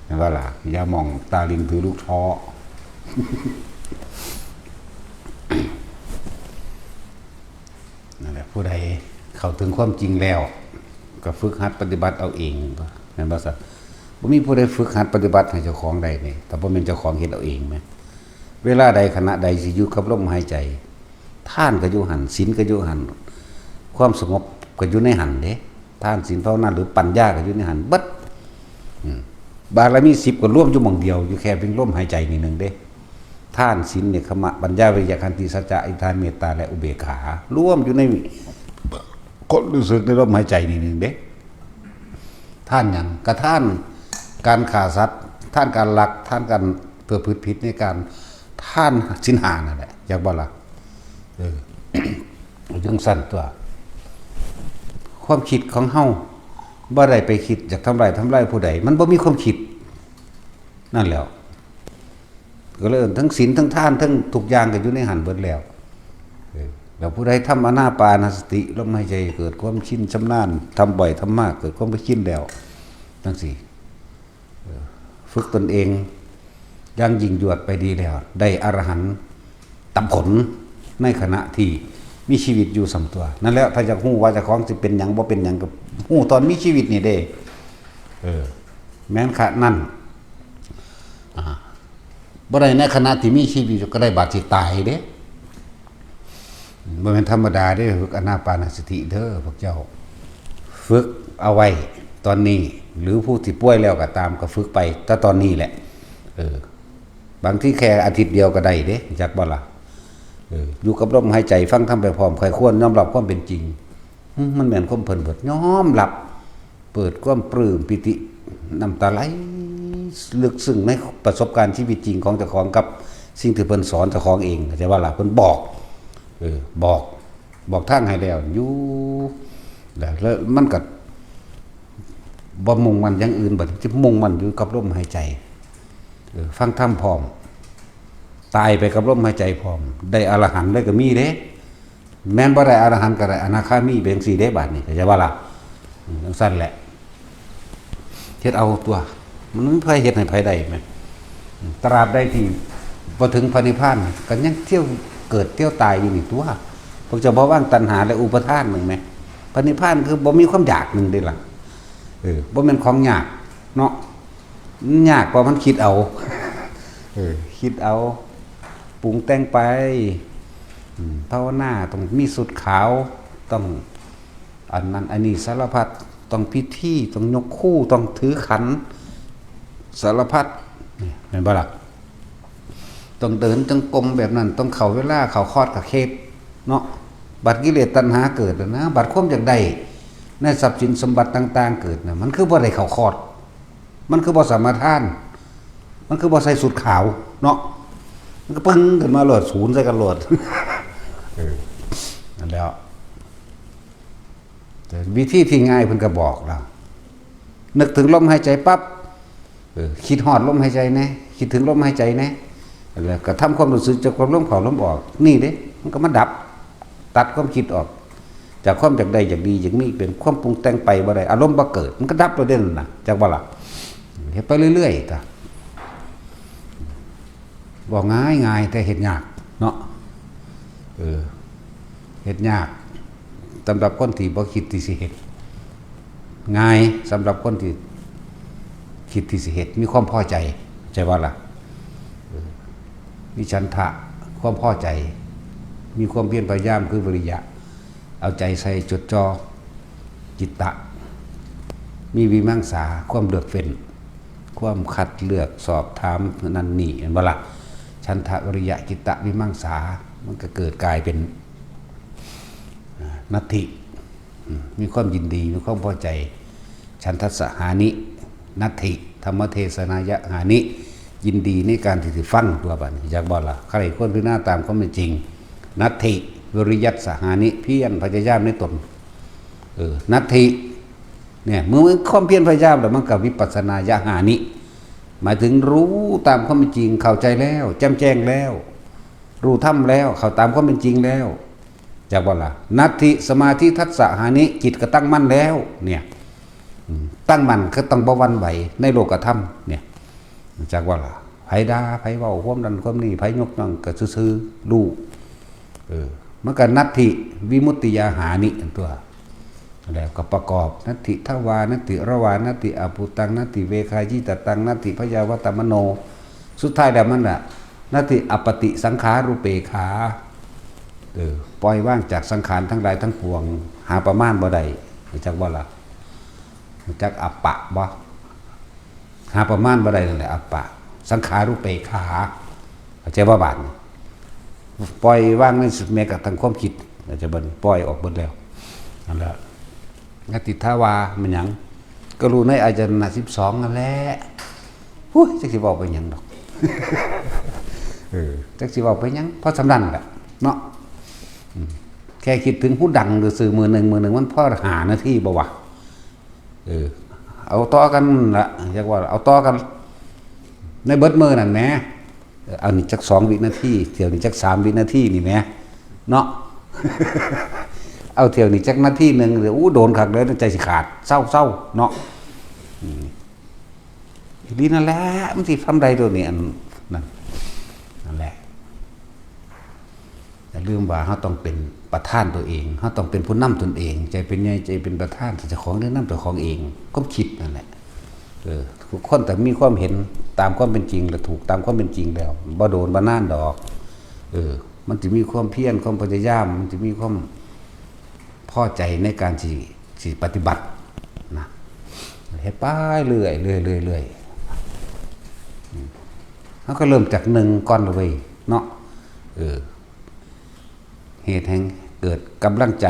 เห็นบ่ล่ะ อย่าหม่องตาลินถือลูกท้อ นั่นแหละ ผู้ใดเข้าถึงความจริงแล้ว ก็ฝึกหัดปฏิบัติเอาเอง แม่นบ่ซะ บ่มีผู้ใดฝึกหัดปฏิบัติให้เจ้าของได้นี่ ถ้าบ่แม่นเจ้าของเฮ็ดเอาเองแหม เวลาใดขณะใดสิอยู่กับลมหายใจ ทานก็อยู่หั่น ศีลก็อยู่หั่น ความสงบก็อยู่ในหั่นเด้ ทานศีลภาวนาหรือปัญญาก็อยู่ในหั่นเบิด อืม บารมีสิบก็รวมอยู่หม่องเดียว อยู่แค่เพียงลมหายใจนี่หนึ่งเด้ ทานศีล เนกขัมมะ ปัญญา วิริยะ ขันติ สัจจะ อธิษฐาน เมตตา และอุเบกขา รวมอยู่ในความรู้สึกในลมหายใจนี่หนึ่งเด้ ทานหยัง ก็ทานการฆ่าสัตว์ ทานการลัก ทานการประพฤติผิดในการ ทานศีลห้านั่นแหละ อยากบ่ล่ะ เออ จังซั่นตัว ความคิดของเฮาบ่ได้ไปคิดอยากทำร้ายทำลายผู้ใด มันบ่มีความคิด นั่นแหล้ว ก็เลยทั้งศีลทั้งทานทั้งทุกอย่างก็อยู่ในหั่นเบิดแล้ว เออ แล้วผู้ใดทำอานาปานสติ ลมหายใจเกิดความชินชำนาญ ทำบ่อยทำมากเกิดความชินแล้ว จังซี่ เออ ฝึกตนเองอย่างยิ่งยวดไปดีแล้ว ได้อรหันตผลในขณะที่มีชีวิตอยู่ส่ำตัว นั่นแหละ ถ้าอยากฮู้ว่าเจ้าของสิเป็นหยังบ่เป็นหยังก็ฮู้ตอนมีชีวิตนี่เด้ เออ แม่นขะนั้น อ่า บ่ได้ในขณะที่มีชีวิตอยู่ ก็ได้บาดสิตายเด้ บ่แม่นธรรมดาเด้ ฝึกอานาปานสติเด้อพวกเจ้า ฝึกเอาไว้ตอนนี้ หรือผู้ที่ป่วยแล้วก็ตามก็ฝึกไปแต่ตอนนี้แหละ เออ บางทีแค่อาทิตย์เดียวก็ได้เด้ จักบ่ล่ะ เออ อยู่กับลมหายใจ ฟังธรรมไปพร้อม ใคร่ครวญยอมรับความเป็นจริง อืม มันแม่นความเพิ่นเบิด ยอมรับ เปิดความปลื้มปีติ น้ำตาไหลลึกซึ้งในประสบการณ์ชีวิตจริงของเจ้าของกับสิ่งที่เพิ่นสอนเจ้าของเอง เข้าใจบ่ล่ะ เพิ่นบอก เออ บอก บอกทางให้แล้ว อยู่ แล้ว แล้วมันก็บ่มุ่งมั่นอย่างอื่น บัดนี้จะมุ่งมั่นอยู่กับลมหายใจ เออ ฟังธรรมพร้อม ตายไปกับลมหายใจพร้อม ได้อรหันต์เลยก็มีเด้ แม่นบ่ได้อรหันต์ก็ได้อนาคามี เป็นจั่งซี้เด้ บาดนี้ เข้าใจบ่ล่ะ อืม จั่งซั่นแหละ เฮ็ดเอาตัว มันบ่มีไผเฮ็ดให้ไผได้แหม ตราบใดที่บ่ถึงพระนิพพาน ก็ยังเที่ยวเกิดเที่ยวตายอยู่นี่ตัว พวกเจ้าบ่วางตัณหาและอุปาทานหนึ่งแหม พระนิพพานคือบ่มีความอยากหนึ่งเด้ล่ะ เออ บ่แม่นของยากเนาะ มันยากกว่ามันคิดเอา เออ คิดเอา ปรุงแต่งไป อืม ภาวนาต้องมีชุดขาว ต้องอันนั้นอันนี้สารพัด ต้องพิธี ต้องยกครู ต้องถือขัน สารพัด นี่ แม่นบ่ล่ะ ต้องเดินจงกรมแบบนั้น ต้องเข้าเวลา เข้าคอร์สเข้าเคสเนาะ บัดกิเลสตัณหาเกิดแล้วนะ บัดความอยากได้ในทรัพย์สินสมบัติต่างๆเกิดนะ มันคือบ่ได้เข้าคอร์ส มันคือบ่สมาทาน มันคือบ่ใส่ชุดขาวเนาะ มันก็ปึ้งขึ้นมาโลด ศูนย์ใส่กันโลด เออ นั่นแหล้ว แต่วิธีที่ง่ายเพิ่นก็บอกแล้ว นึกถึงลมหายใจปั๊บ เออ คิดฮอดลมหายใจแหน่ คิดถึงลมหายใจแหน่ แล้วก็ทำความรู้สึกจากความลมเข้าลมออก นี่เด้ มันก็มาดับ ตัดความคิดออก จากความอยากได้อยากดีอยากมี เป็นความปรุงแต่งไปบ่ได้ อารมณ์บ่เกิด มันก็ดับแล้วเด้นั่นน่ะ จักบ่ล่ะ เฮ็ดไปเรื่อยๆ ตา เว้าง่ายๆ แต่เฮ็ดยากเนาะ เออ เฮ็ดยาก สำหรับคนที่บ่คิดที่สิเฮ็ด ง่ายสำหรับคนที่คิดที่สิเฮ็ด มีความพอใจ ใช่บ่ล่ะ เออ มีฉันทะ ความพอใจ มีความเพียรพยายามคือวิริยะ เอาใจใส่จดจ่อ จิตตะ มีวิมังสา ความเลือกเฟ้น ความคัดเลือกสอบถามนั่นนี่ เห็นบ่ล่ะ ฉันทะวิริยะจิตตะวิมังสา มันก็เกิดกลายเป็น อ่า นัตถิ อืม มีความยินดี มีความพอใจ ฉันทัสสะหานิ นัตถิ ธรรมเทศนายะหานิ ยินดีในการที่สิฟังตัวบัดนี้ อยากบ่ล่ะ ใคร่ครวญพิจารณาตามความเป็นจริง นัตถิ วิริยัสสะหานิ เพียรพยายามในตน เออ นัตถิ เนี่ย เมื่อมันความเพียรพยายามแล้วมันก็วิปัสสนาญาหานิ หมายถึงรู้ตามความเป็นจริง เข้าใจแล้ว แจ่มแจ้งแล้ว รู้ธรรมแล้ว เข้าตามความเป็นจริงแล้ว จักว่าล่ะ นัตถิสมาธิทัสสะหานิ จิตก็ตั้งมั่นแล้ว เนี่ย อืม ตั้งมั่นก็ต้องบ่หวั่นไหวในโลกธรรม เนี่ย จักว่าล่ะ ไผด่า ไผเว้าความนั้นความนี้ ไผยกย่องก็ซื่อๆ รู้ เออ มันก็นัตถิวิมุตติญาหานิอันตัว แล้วก็ประกอบ นัตถิทวา นัตถิรวา นัตถิอภูตัง นัตถิเวขายิตตัง นัตถิพยาวัตมโน สุดท้ายแล้วมันน่ะ นัตถิอปฏิสังขารูปเปกขา เออ ปล่อยวางจากสังขารทั้งหลายทั้งปวง หาประมาณบ่ได้ รู้จักบ่ล่ะ รู้จักอัปปะบ่ หาประมาณบ่ได้นั่นแหละ อัปปะ สังขารูปเปกขา เข้าใจบ่บาดนี้ ปล่อยวางในสุดแม้กระทั่งความคิด เข้าใจบ่นี่ ปล่อยออกเบิดแล้ว นั่นแหละ นัตถิทวามันหยัง ก็รู้ในอายตนะสิบสองนั่นแหละ หุ้ย จักสิเว้าไปหยังดอก เออ จักสิเว้าไปหยัง เพราะสำนั้นแหละ เนาะ อืม แค่คิดถึงหูดังซื่อๆ มื้อหนึ่ง มื้อหนึ่งมันพอห้านาทีบ่วะ เออ เอาต่อกันละ อยากว่าเอาต่อกัน ในเบิดมื้อนั่นแหม เออ เอานี่จักสองวินาที เที่ยวนี้จักสามวินาทีนี่แหม เนาะ เอาเที่ยวนี้จักนาทีหนึ่ง เดี๋ยว อู้ โดนคักเลย ใจสิขาด เศร้าๆ เนาะ อืม อีหลีนั่นแหละ มันสิทำได้ตัวนี้ อันนั้น นั่นแหละ อย่าลืมว่าเราต้องเป็นประธานตัวเอง เราต้องเป็นผู้นำตนเอง ใจเป็นใหญ่ ใจเป็นประธาน เจ้าของเรื่องนำเจ้าของเอง ความคิดนั่นแหละ เออ ทุกคนแต่มีความเห็นตามความเป็นจริง และถูกตามความเป็นจริงแล้ว บ่โดนบ่นานดอก เออ มันจะมีความเพียร ความพยายาม มันจะมีความพอใจในการที่ ที่ปฏิบัตินะ เฮ็ดไปเรื่อย เรื่อย เรื่อย เรื่อย อืม เราก็เริ่มจากหนึ่งก่อนเลยเนาะ เออ เหตุแห่งเกิดกำลังใจ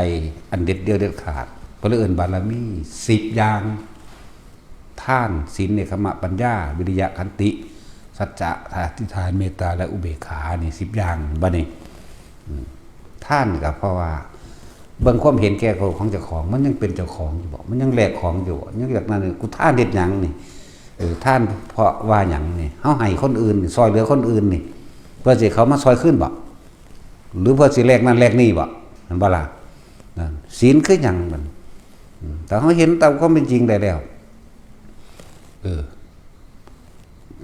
อันเด็ดเดี่ยวเด็ดขาด เพิ่นเลยเอิ้นบารมีสิบอย่าง ทาน ศีล เนกขัมมะ ปัญญา วิริยะ ขันติ สัจจะ อธิษฐาน เมตตา และอุเบกขา นี่สิบอย่าง บัดนี้ อืม ทานก็เพราะว่า เบิ่งความเห็นแก่ตัวของเจ้าของ มันยังเป็นเจ้าของอยู่บ่ มันยังแลกของอยู่บ่ ยังอยากนั่นนี่ กูทานเฮ็ดหยังนี่ เออ ทานเพราะว่าหยังนี่ เฮาให้คนอื่นนี่ ซอยเหลือคนอื่นนี่ เพื่อสิเขามาซอยคืนบ่ หรือเพื่อสิแลกนั่นแลกนี่บ่ แม่นบ่ล่ะ นั่น ศีลคือหยังมัน อืม แต่เฮาเห็นตามความเป็นจริงได้แล้ว เออ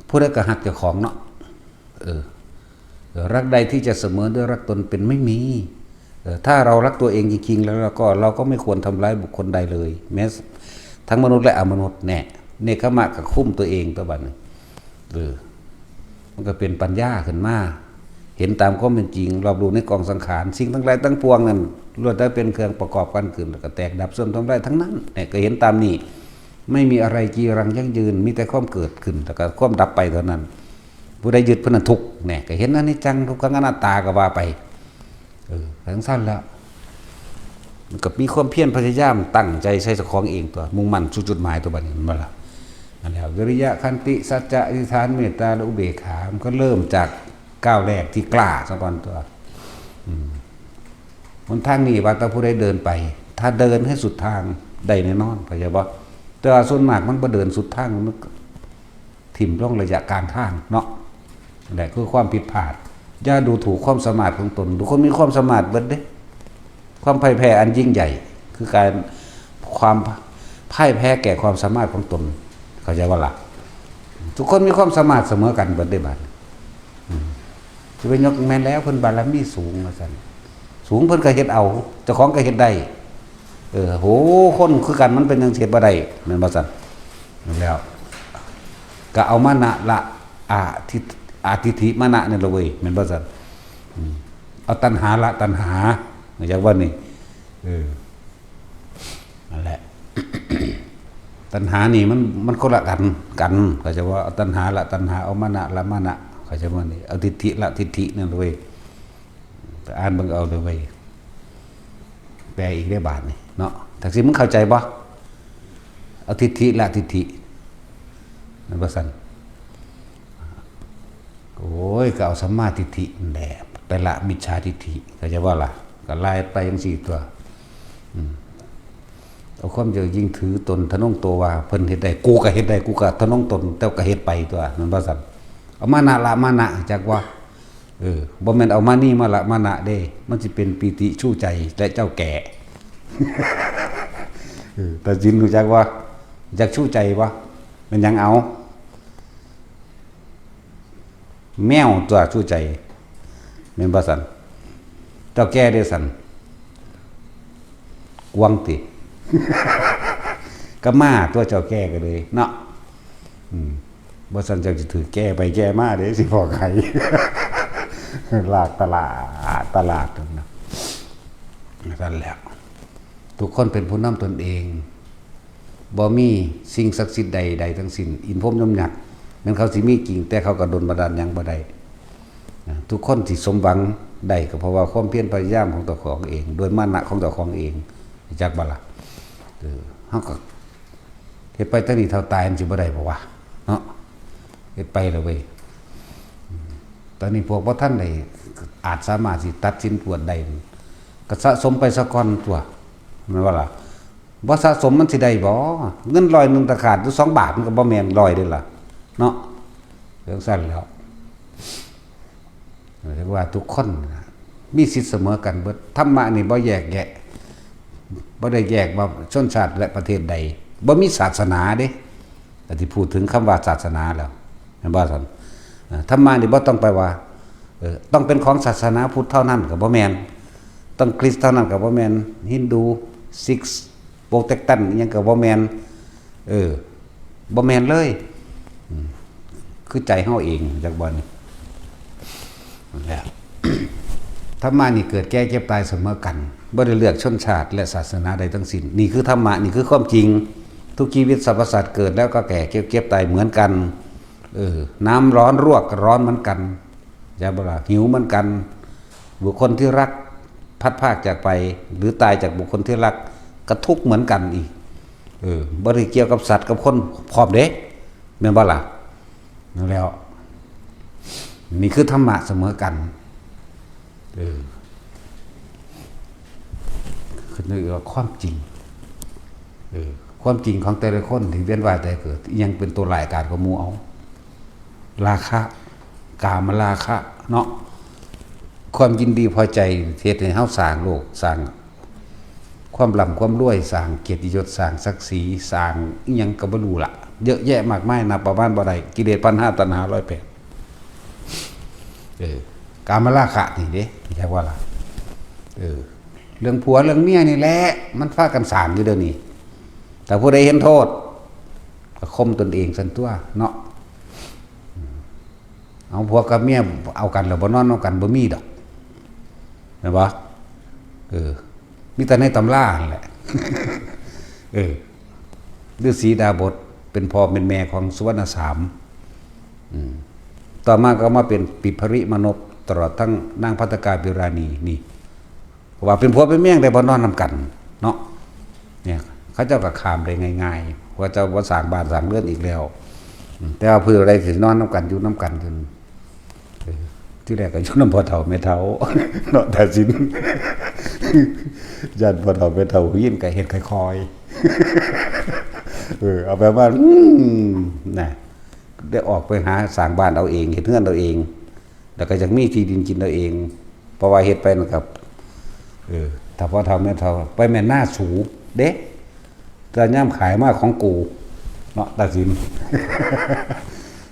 ผู้ใดก็ฮักเจ้าของเนาะ เออ เออ รักใดที่จะเสมอด้วยรักตนเป็นไม่มี เออ ถ้าเรารักตัวเองจริงๆ แล้ว แล้วก็เราก็ไม่ควรทำร้ายบุคคลใดเลย แม้ทั้งมนุษย์และอมนุษย์แน่ เนกขัมมะก็คุมตัวเองตัวบัดนี้ เออ มันก็เป็นปัญญาขึ้นมา เห็นตามความเป็นจริง รอบรู้ในกองสังขาร สิ่งทั้งหลายทั้งปวงนั่น ล้วนแต่เป็นเครื่องประกอบกันขึ้น แล้วก็แตกดับเสื่อมทำลายทั้งนั้น เนี่ย ก็เห็นตามนี้ ไม่มีอะไรจีรังยั่งยืน มีแต่ความเกิดขึ้น แล้วก็ความดับไปเท่านั้น ผู้ใดยึดผู้นั้นทุกข์ เนี่ย ก็เห็นอนิจจัง ทุกขัง อนัตตา ก็ว่าไป เออ จั่งซั้นแล้ว มันก็มีความเพียรพยายามตั้งใจใส่เจ้าของเองตัว มุ่งมั่นสู่จุดหมายตัวบัดนี้ แม่นบ่ล่ะ นั่นแหละ วิริยะ ขันติ สัจจะ อธิษฐาน เมตตา และอุเบกขา มันก็เริ่มจากก้าวแรกที่กล้าซะก่อนตัว อืม หนทางนี้ว่าแต่ผู้ใดเดินไป ถ้าเดินให้สุดทางได้แน่นอน เข้าใจบ่ แต่ว่าส่วนมากมันบ่เดินสุดทาง มันก็ถิ่มลงระยะกลางทางเนาะ นั่นแหละคือความผิดพลาด อย่าดูถูกความสามารถของตน ทุกคนมีความสามารถเบิดเด้ ความพ่ายแพ้อันยิ่งใหญ่ คือการ ความพ่ายแพ้แก่ความสามารถของตน เข้าใจบ่ล่ะ ทุกคนมีความสามารถเสมอกันเบิดเด้บัดนี้ อืม สิไปยกแม่นแล้วเพิ่นบารมีสูงว่าซั่น สูงเพิ่นก็เฮ็ดเอา เจ้าของก็เฮ็ดได้ เออ โห คนคือกันมันเป็นจั่งซี้เฮ็ดบ่ได้ แม่นบ่ซั่น แล้ว ก็เอามานะละ อาทิ อาทิฏฐิมานะนี่ละเว้ย แม่นบ่ซั่น อืม เอาตัณหาละตัณหา อยากว่านี่ เออ นั่นแหละ ตัณหานี่มัน มันคนละกัน กัน เข้าใจว่า เอาตัณหาละตัณหา เอามานะละมานะ เข้าใจว่านี่ เอาทิฏฐิละทิฏฐินั่นเว้ย ไปอ่านเบิ่งเอาเด้อเว้ย แปลอีกได้บาดนี่เนาะ จั่งซี้มึงเข้าใจบ่ เอาทิฏฐิละทิฏฐิ แม่นบ่ซั่น โอ้ย ก็เอาสัมมาทิฏฐินั่นแหละ ไปละมิจฉาทิฏฐิ เข้าใจบ่ล่ะ ก็ไล่ไปจั่งซี้ตัว อืม เอา ความเจ้ายิ่งถือตนทะนงตัวว่าเพิ่นเฮ็ดได้ กูก็เฮ็ดได้ กูก็ทะนงตน แต่ก็เฮ็ดไปตัว แม่นบ่ซั่น เอามานะละมานะ จักว่า เออ บ่แม่นเอามานี่มาละมานะเด้ มันสิเป็นปีติชูใจและเจ้าแก่ เออ ตาจินรู้จักบ่ จักชูใจบ่ แม่นหยังเอา แมวตัวชูใจ แม่นบ่ซั่น เจ้าแก่เด้ซั่น กวางติ ก็มาตัวเจ้าแก่ก็เลยเนาะ อืม บ่ซั่นเจ้าสิถือแก่ไปแก่มาเด้ สิพ้อไข่ ลากตลาด ตลาดนั่นนะ ซั่นแหละ ทุกคนเป็นผู้นำตนเอง บ่มีสิ่งศักดิ์สิทธิ์ใดๆทั้งสิ้น อินทร์พรหมยมยักษ์ แม้นเขาสิมีจริง แต่เขาก็ดลบันดาลหยังบ่ได้ นะ ทุกคนสิสมหวังได้ก็เพราะว่าความเพียรพยายามของเจ้าของเอง ด้วยมานะของเจ้าของเอง จักบ่ล่ะ เออ เฮาก็เฮ็ดไปตั้งนี้เท่าตายมันสิบ่ได้บ่วะ เนาะ เฮ็ดไปแล้วเว้ย อืม ตอนนี้พวกบ่ทันได้อาจสามารถสิตัดสินกวดได้ ก็สะสมไปซะก่อนตัว แม่นบ่ล่ะ บ่สะสมมันสิได้บ่ เงินร้อยหนึ่งถ้าขาดอยู่สองบาทมันก็บ่แม่นร้อยเด้ล่ะ เนาะ จั่งซั่นแหล้ว เรียกว่าทุกคนน่ะมีสิทธิ์เสมอกันเบิด ธรรมะนี่บ่แยกแยะ บ่ได้แยกว่าชนชาติและประเทศใด บ่มีศาสนาเด้ แต่ที่พูดถึงคำว่าศาสนาแล้ว แม่นบ่ซั่น เอ่อ ธรรมะนี่บ่ต้องไปว่า เอ่อ ต้องเป็นของศาสนาพุทธเท่านั้นก็บ่แม่น ต้องคริสต์เท่านั้นก็บ่แม่น ฮินดู ซิก โปรเตสแตนต์อิหยังก็บ่แม่น เออ บ่แม่นเลย อืม คือใจเฮาเอง จักบ่นี่ นั่นแหละ ธรรมะนี่เกิดแก่เจ็บตายเสมอกัน บ่ได้เลือกชนชาติและศาสนาใดทั้งสิ้น นี่คือธรรมะ นี่คือความจริง ทุกชีวิตสรรพสัตว์เกิดแล้วก็แก่ เจ็บ เจ็บ ตายเหมือนกัน เออ น้ำร้อนรวกก็ร้อนเหมือนกัน จักบ่ล่ะ หิวเหมือนกัน บุคคลที่รักพลัดพรากจากไป หรือตายจากบุคคลที่รัก ก็ทุกข์เหมือนกันอีก เออ บ่ได้เกี่ยวกับสัตว์กับคนพร้อมเด้ แม่นบ่ล่ะ นั่นแหล้ว นี่คือธรรมะเสมอกัน เออ คือเรียกว่าความจริง เออ ความจริงของแต่ละคนที่เวียนว่ายตายเกิด อิหยังเป็นตัวร้ายกาจกว่าหมู่เอา ราคะ กามราคะ เนาะ ความยินดีพอใจเฮ็ดให้เฮาสร้างโลก สร้างความร่ำความรวย สร้างเกียรติยศ สร้างศักดิ์ศรี สร้างอิหยังก็บ่รู้ละ เยอะแยะมากมาย นับประมาณบ่ได้ กิเลสพันห้า ตัณหาร้อยแปด เออ กามราคะนี่เด้ ใช่ว่าล่ะ เออ เรื่องผัวเรื่องเมียนี่แหละ มันพากันสร้างอยู่เดี๋ยวนี้ แต่ผู้ใดเห็นโทษ ก็ข่มตนเองซั่นตัวเนาะ เอาผัวกับเมียเอากันแล้วบ่นอนนำกันบ่มีดอก แม่นบ่ เออ มีแต่ในตำราหั่นแหละ เออ ฤๅษีดาบสเป็นพ่อเป็นแม่ของสุวรรณสาม อืม ต่อมาก็มาเป็นปิภริมานพ ตลอดทั้งนางภัททกาบิราณี นี่ เพราะว่าเป็นผัวเป็นเมียได้บ่นอนนำกันเนาะ เนี่ย เขาเจ้าก็ข้ามได้ง่ายๆ เขาเจ้าบ่สร้างบ้านสร้างเรือนอีกแล้ว อืม แต่ว่าเพื่ออะไรสินอนนำกัน อยู่นำกันจน เออ ที่แรกก็อยู่นำพ่อเฒ่าแม่เฒ่า เนาะ ตาสิน ย่านพ่อเฒ่าแม่เฒ่ายินก็เฮ็ดค่อยๆ เออ เอาแบบว่า อืม นะ ได้ออกไปหาสร้างบ้านเอาเอง เฮ็ดเรือนเอาเอง แล้วก็อยากมีที่ดินกินเอาเอง เพราะว่าเฮ็ดไปนั่นก็ เออ ถ้าพ่อเฒ่าแม่เฒ่า ไปแม่นหน้าสูเด้ แต่ยามขายมาของกู เนาะ ตาสิน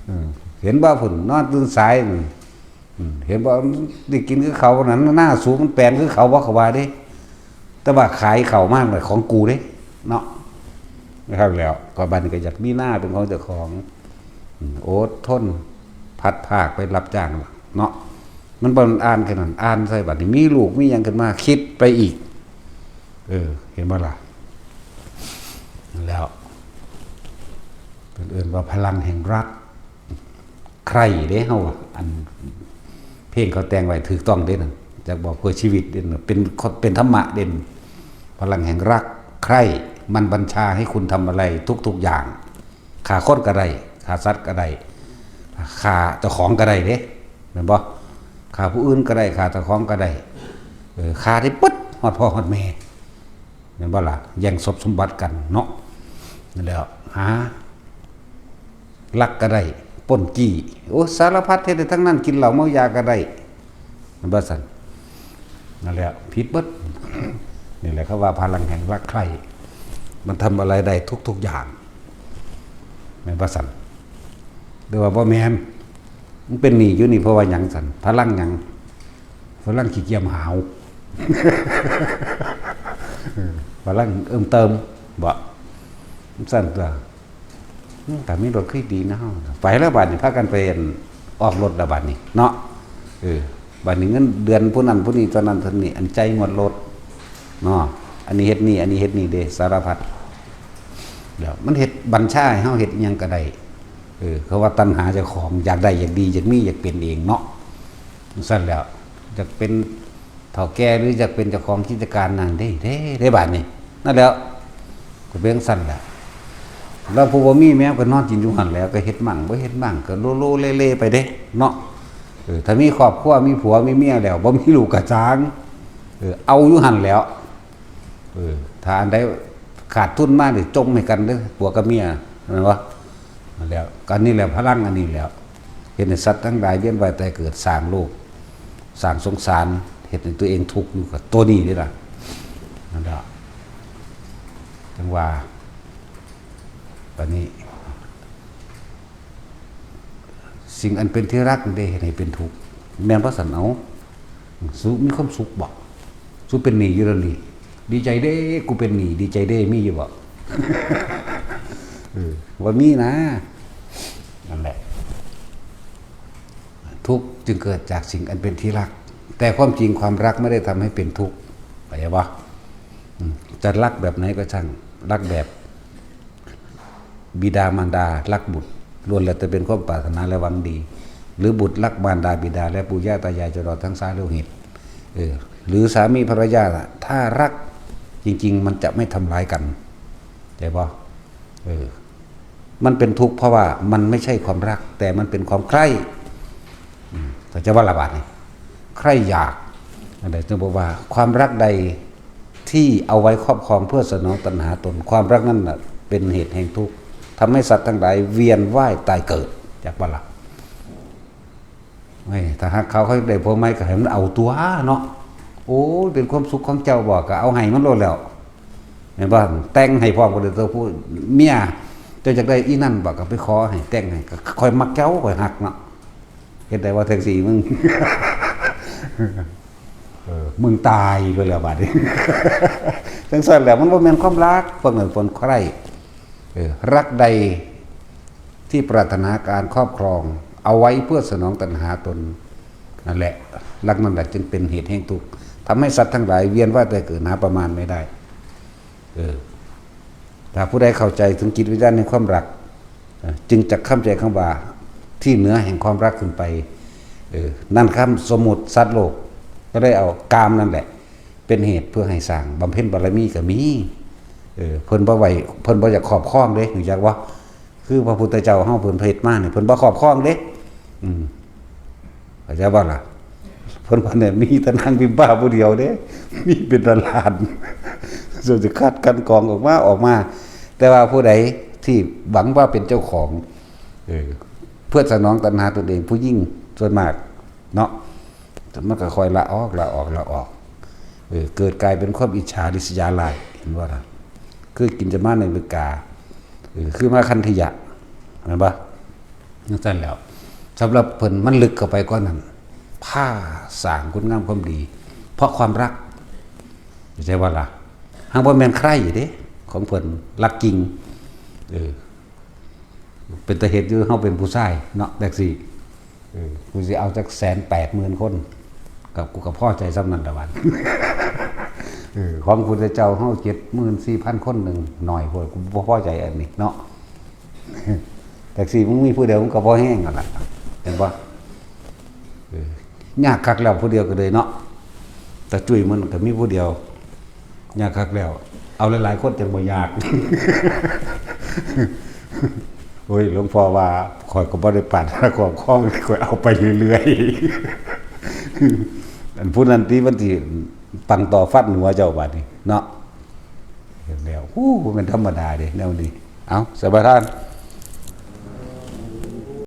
เออ เห็นบ่าพุ่น นอนตื่นสายนั่น อืม เห็นบ่าได้กินคือเขานั่น หน้าสูมันแปลนคือเขาบ่ เขาว่าเด้ แต่ว่าขายเขามากเลยของกูเด้ เนาะ นะครับ แล้วก็บัดนี้ก็อยากมีหน้าเป็นของเจ้าของ อืม อดทน พลัดพรากไปรับจ้างเนาะ มันบ่อ่านแค่นั้น อ่านใส่บัดนี้มีลูกมีหยังขึ้นมา คิดไปอีก เออ เห็นบ่ล่ะ แล้ว เพิ่นเอิ้นว่าพลังแห่งรัก ใคร่เด้เฮาอะ อันเพลงเขาแต่งไว้ถูกต้องเด้นั่น จักบอกเพื่อชีวิตเด้นั่น เป็นคน เป็นธรรมะเด้นั่น พลังแห่งรัก ใคร่ มันบัญชาให้คุณทำอะไรทุกๆอย่าง ฆ่าคนก็ได้ ฆ่าสัตว์ก็ได้ ฆ่าเจ้าของก็ได้เด้ แม่นบ่ ฆ่าผู้อื่นก็ได้ ฆ่าเจ้าของก็ได้ เออ ฆ่าได้เบิด ฮอดพ่อฮอดแม่ แม่นบ่ล่ะ แย่งทรัพย์สมบัติกันเนาะ นั่นแหละ หาลักก็ได้ ปล้นจี้ โอ้ สารพัดเฮ็ดได้ทั้งนั้น กินเหล้าเมายาก็ได้ แม่นบ่ซั่น นั่นแหละ ผิดเบิด นี่แหละเขาว่าพลังแห่งรักใคร่ มันทำอะไรได้ทุกๆอย่าง แม่นบ่ซั่น หรือว่าบ่แม่น มันเป็นหนี้อยู่นี่เพราะว่าหยังซั่น พลังหยัง พลังขี้เกียจหาว เออ พลังเอิ่มเติม บ่ ซั่นตัว อืม แต่มีรถคือดีนะ ไปแล้วบัดนี้ พากันไปออกรถแล้วบัดนี้ เนาะ เออ บัดนี้เงินเดือนผู้นั้นผู้นี้ เท่านั้นเท่านี้ อันจ่ายงวดรถ เนาะ อันนี้เฮ็ดนี่ อันนี้เฮ็ดนี่เด้ สารพัด แล้วมันเฮ็ดบัญชาให้เฮาเฮ็ดอิหยังก็ได้ เออ เขาว่าตัณหาเจ้าของ อยากได้ อยากดี อยากมี อยากเป็นเองเนาะ ซั่นแล้ว อยากเป็นเฒ่าแก่ หรืออยากเป็นเจ้าของกิจการนั่นเด้ เด้ เด้บาดนี้ นั่นแหล้ว ก็เป็นซั่นแหละ แล้วผู้บ่มีแมวก็นอนกินอยู่หั่นแหล้ว ก็เฮ็ดมั่งบ่เฮ็ดมั่ง ก็โลโลเลเลไปเด้ เนาะ เออ ถ้ามีครอบครัว มีผัว มีเมียแล้ว บ่มีลูกก็ซ่าง เออ เอาอยู่หั่นแหล้ว เออ ถ้าอันใดขาดทุนมานี่ จมให้กันเด้อ ผัวกับเมีย แม่นบ่ นั่นแหล้ว อันนี้แหละพลังอันนี้แหล้ว เฮ็ดให้สัตว์ทั้งหลายเวียนว่ายตายเกิด สร้างโลก สร้างสงสาร เฮ็ดให้ตัวเองทุกข์อยู่กับตัวนี้นี่ล่ะ นั่นแหละ จังว่า บัดนี้ สิ่งอันเป็นที่รักนี่ได้เฮ็ดให้เป็นทุกข์ แม่นบ่ซั่น เอ้า สูมีความสุขบ่ สูเป็นหนี้อยู่แล้วนี่ ดีใจเด้ กูเป็นหนี้ ดีใจเด้ มีอยู่บ่ เออ บ่มีนะ นั่นแหละ ทุกข์จึงเกิดจากสิ่งอันเป็นที่รัก แต่ความจริงความรักไม่ได้ทำให้เป็นทุกข์ เข้าใจบ่ อืม จะรักแบบไหนก็ช่าง รักแบบ บิดามารดารักบุตร ล้วนแล้วแต่เป็นความปรารถนาและหวังดี หรือบุตรรักมารดาบิดาและปู่ย่าตายายจนรอดทั้งสายโลหิต เออ หรือสามีภรรยาน่ะ ถ้ารักจริงๆ มันจะไม่ทำร้ายกัน เข้าใจบ่ เออ มันเป็นทุกข์เพราะว่ามันไม่ใช่ความรัก แต่มันเป็นความใคร่ อืม เข้าใจบ่ล่ะบาดนี้ ใคร่อยาก อันใดจึงบอกว่าความรักใดที่เอาไว้ครอบครองเพื่อสนองตัณหาตน ความรักนั่นน่ะเป็นเหตุแห่งทุกข์ ทำให้สัตว์ทั้งหลายเวียนว่ายตายเกิด จักบ่ล่ะ เฮ้ย ถ้าหากเขาเขาได้ผัวใหม่ก็ให้มันเอาตัวเนาะ โอ้ย เป็นความสุขของเจ้าบ่ ก็เอาให้มันโลดแล้ว แม่นบ่ แต่งให้พร้อมกันเลย ตัวผู้เมีย เจ้าอยากได้อีนั่นบ่ ก็ไปขอให้แต่งให้ ก็ข่อยมักเจ้า ข่อยฮักเนาะ เฮ็ดได้ว่าแท็กซี่มึง เออ มึงตายไปแล้วบาดนี้ จังซั่นแหละ มันบ่แม่นความรัก พวกนั้นคนใคร่ เออ รักใดที่ปรารถนาการครอบครอง เอาไว้เพื่อสนองตัณหาตน นั่นแหละ รักนั่นแหละจึงเป็นเหตุแห่งทุกข์ ทำให้สัตว์ทั้งหลายเวียนว่ายตายเกิดหาประมาณไม่ได้ เออ ถ้าผู้ใดเข้าใจถึงจิตวิญญาณในความรัก เอ่อ จึงจะเข้าใจคำว่าที่เหนือแห่งความรักขึ้นไป เออ นั่นคำสมมุติสัตว์โลก ก็ได้เอากามนั่นแหละ เป็นเหตุเพื่อให้สร้างบำเพ็ญบารมีก็มี เออ เพิ่นบ่ไหว เพิ่นบ่อยากครอบครองเด้ รู้จักบ่ คือพระพุทธเจ้าเฮาเพิ่นเฮ็ดมานี่ เพิ่นบ่ครอบครองเด้ อืม เข้าใจบ่ล่ะ เพิ่นว่าเนี่ยมีแต่นางพิมพาผู้เดียวเด้ มีเป็นล้านๆ ส่วนสิคัดกรองออกมา ออกมา แต่ว่าผู้ใดที่หวังว่าเป็นเจ้าของ เออ เพื่อสนองตัณหาตนเอง ผู้หญิงส่วนมากเนาะ มันก็ค่อยละออก ละออก ละออก เออ เกิดกลายเป็นความอิจฉาริษยาร้าย เห็นบ่ล่ะ คือกินจะมาในอเมริกา เออ คือมาคันธยะ แม่นบ่ จังซั่นแหล้ว สำหรับเพิ่นมันลึกเข้าไปกว่านั้น พาสร้างคุณงามความดี เพราะความรัก เข้าใจบ่ล่ะ หากบ่แม่นใคร่เด้ ของเพิ่นรักจริง เออ เป็นตาเฮ็ดอยู่ เฮาเป็นผู้ชายเนาะ แท็กซี่ เออ กูสิเอาจักแสนแปดหมื่นคน กับกูก็พอใจส่ำนั้นละวัน เออ ของพุทธเจ้าเฮาเจ็ดหมื่นสี่พันคนหนึ่ง น้อยโพด กูบ่พอใจอันนี้เนาะ แท็กซี่มึงมีผู้เดียวมึงก็พอแฮงนั่นล่ะ เห็นบ่ เออ ยากคักแล้วผู้เดียวก็เลยเนาะ ตาจุ้ยมันก็มีผู้เดียว ยากคักแล้ว เอาหลายๆคนจังบ่ยาก โอ้ย หลวงพ่อว่า ข้อยก็บ่ได้ปรารถนาครอบครอง ข้อยเอาไปเรื่อยๆ อันผู้นั้นติมันสิปังต่อฟันหัวเจ้าบาดนี้เนาะ แล้ว โอ้ มันธรรมดาเด้แนวนี้ เอา สมาทาน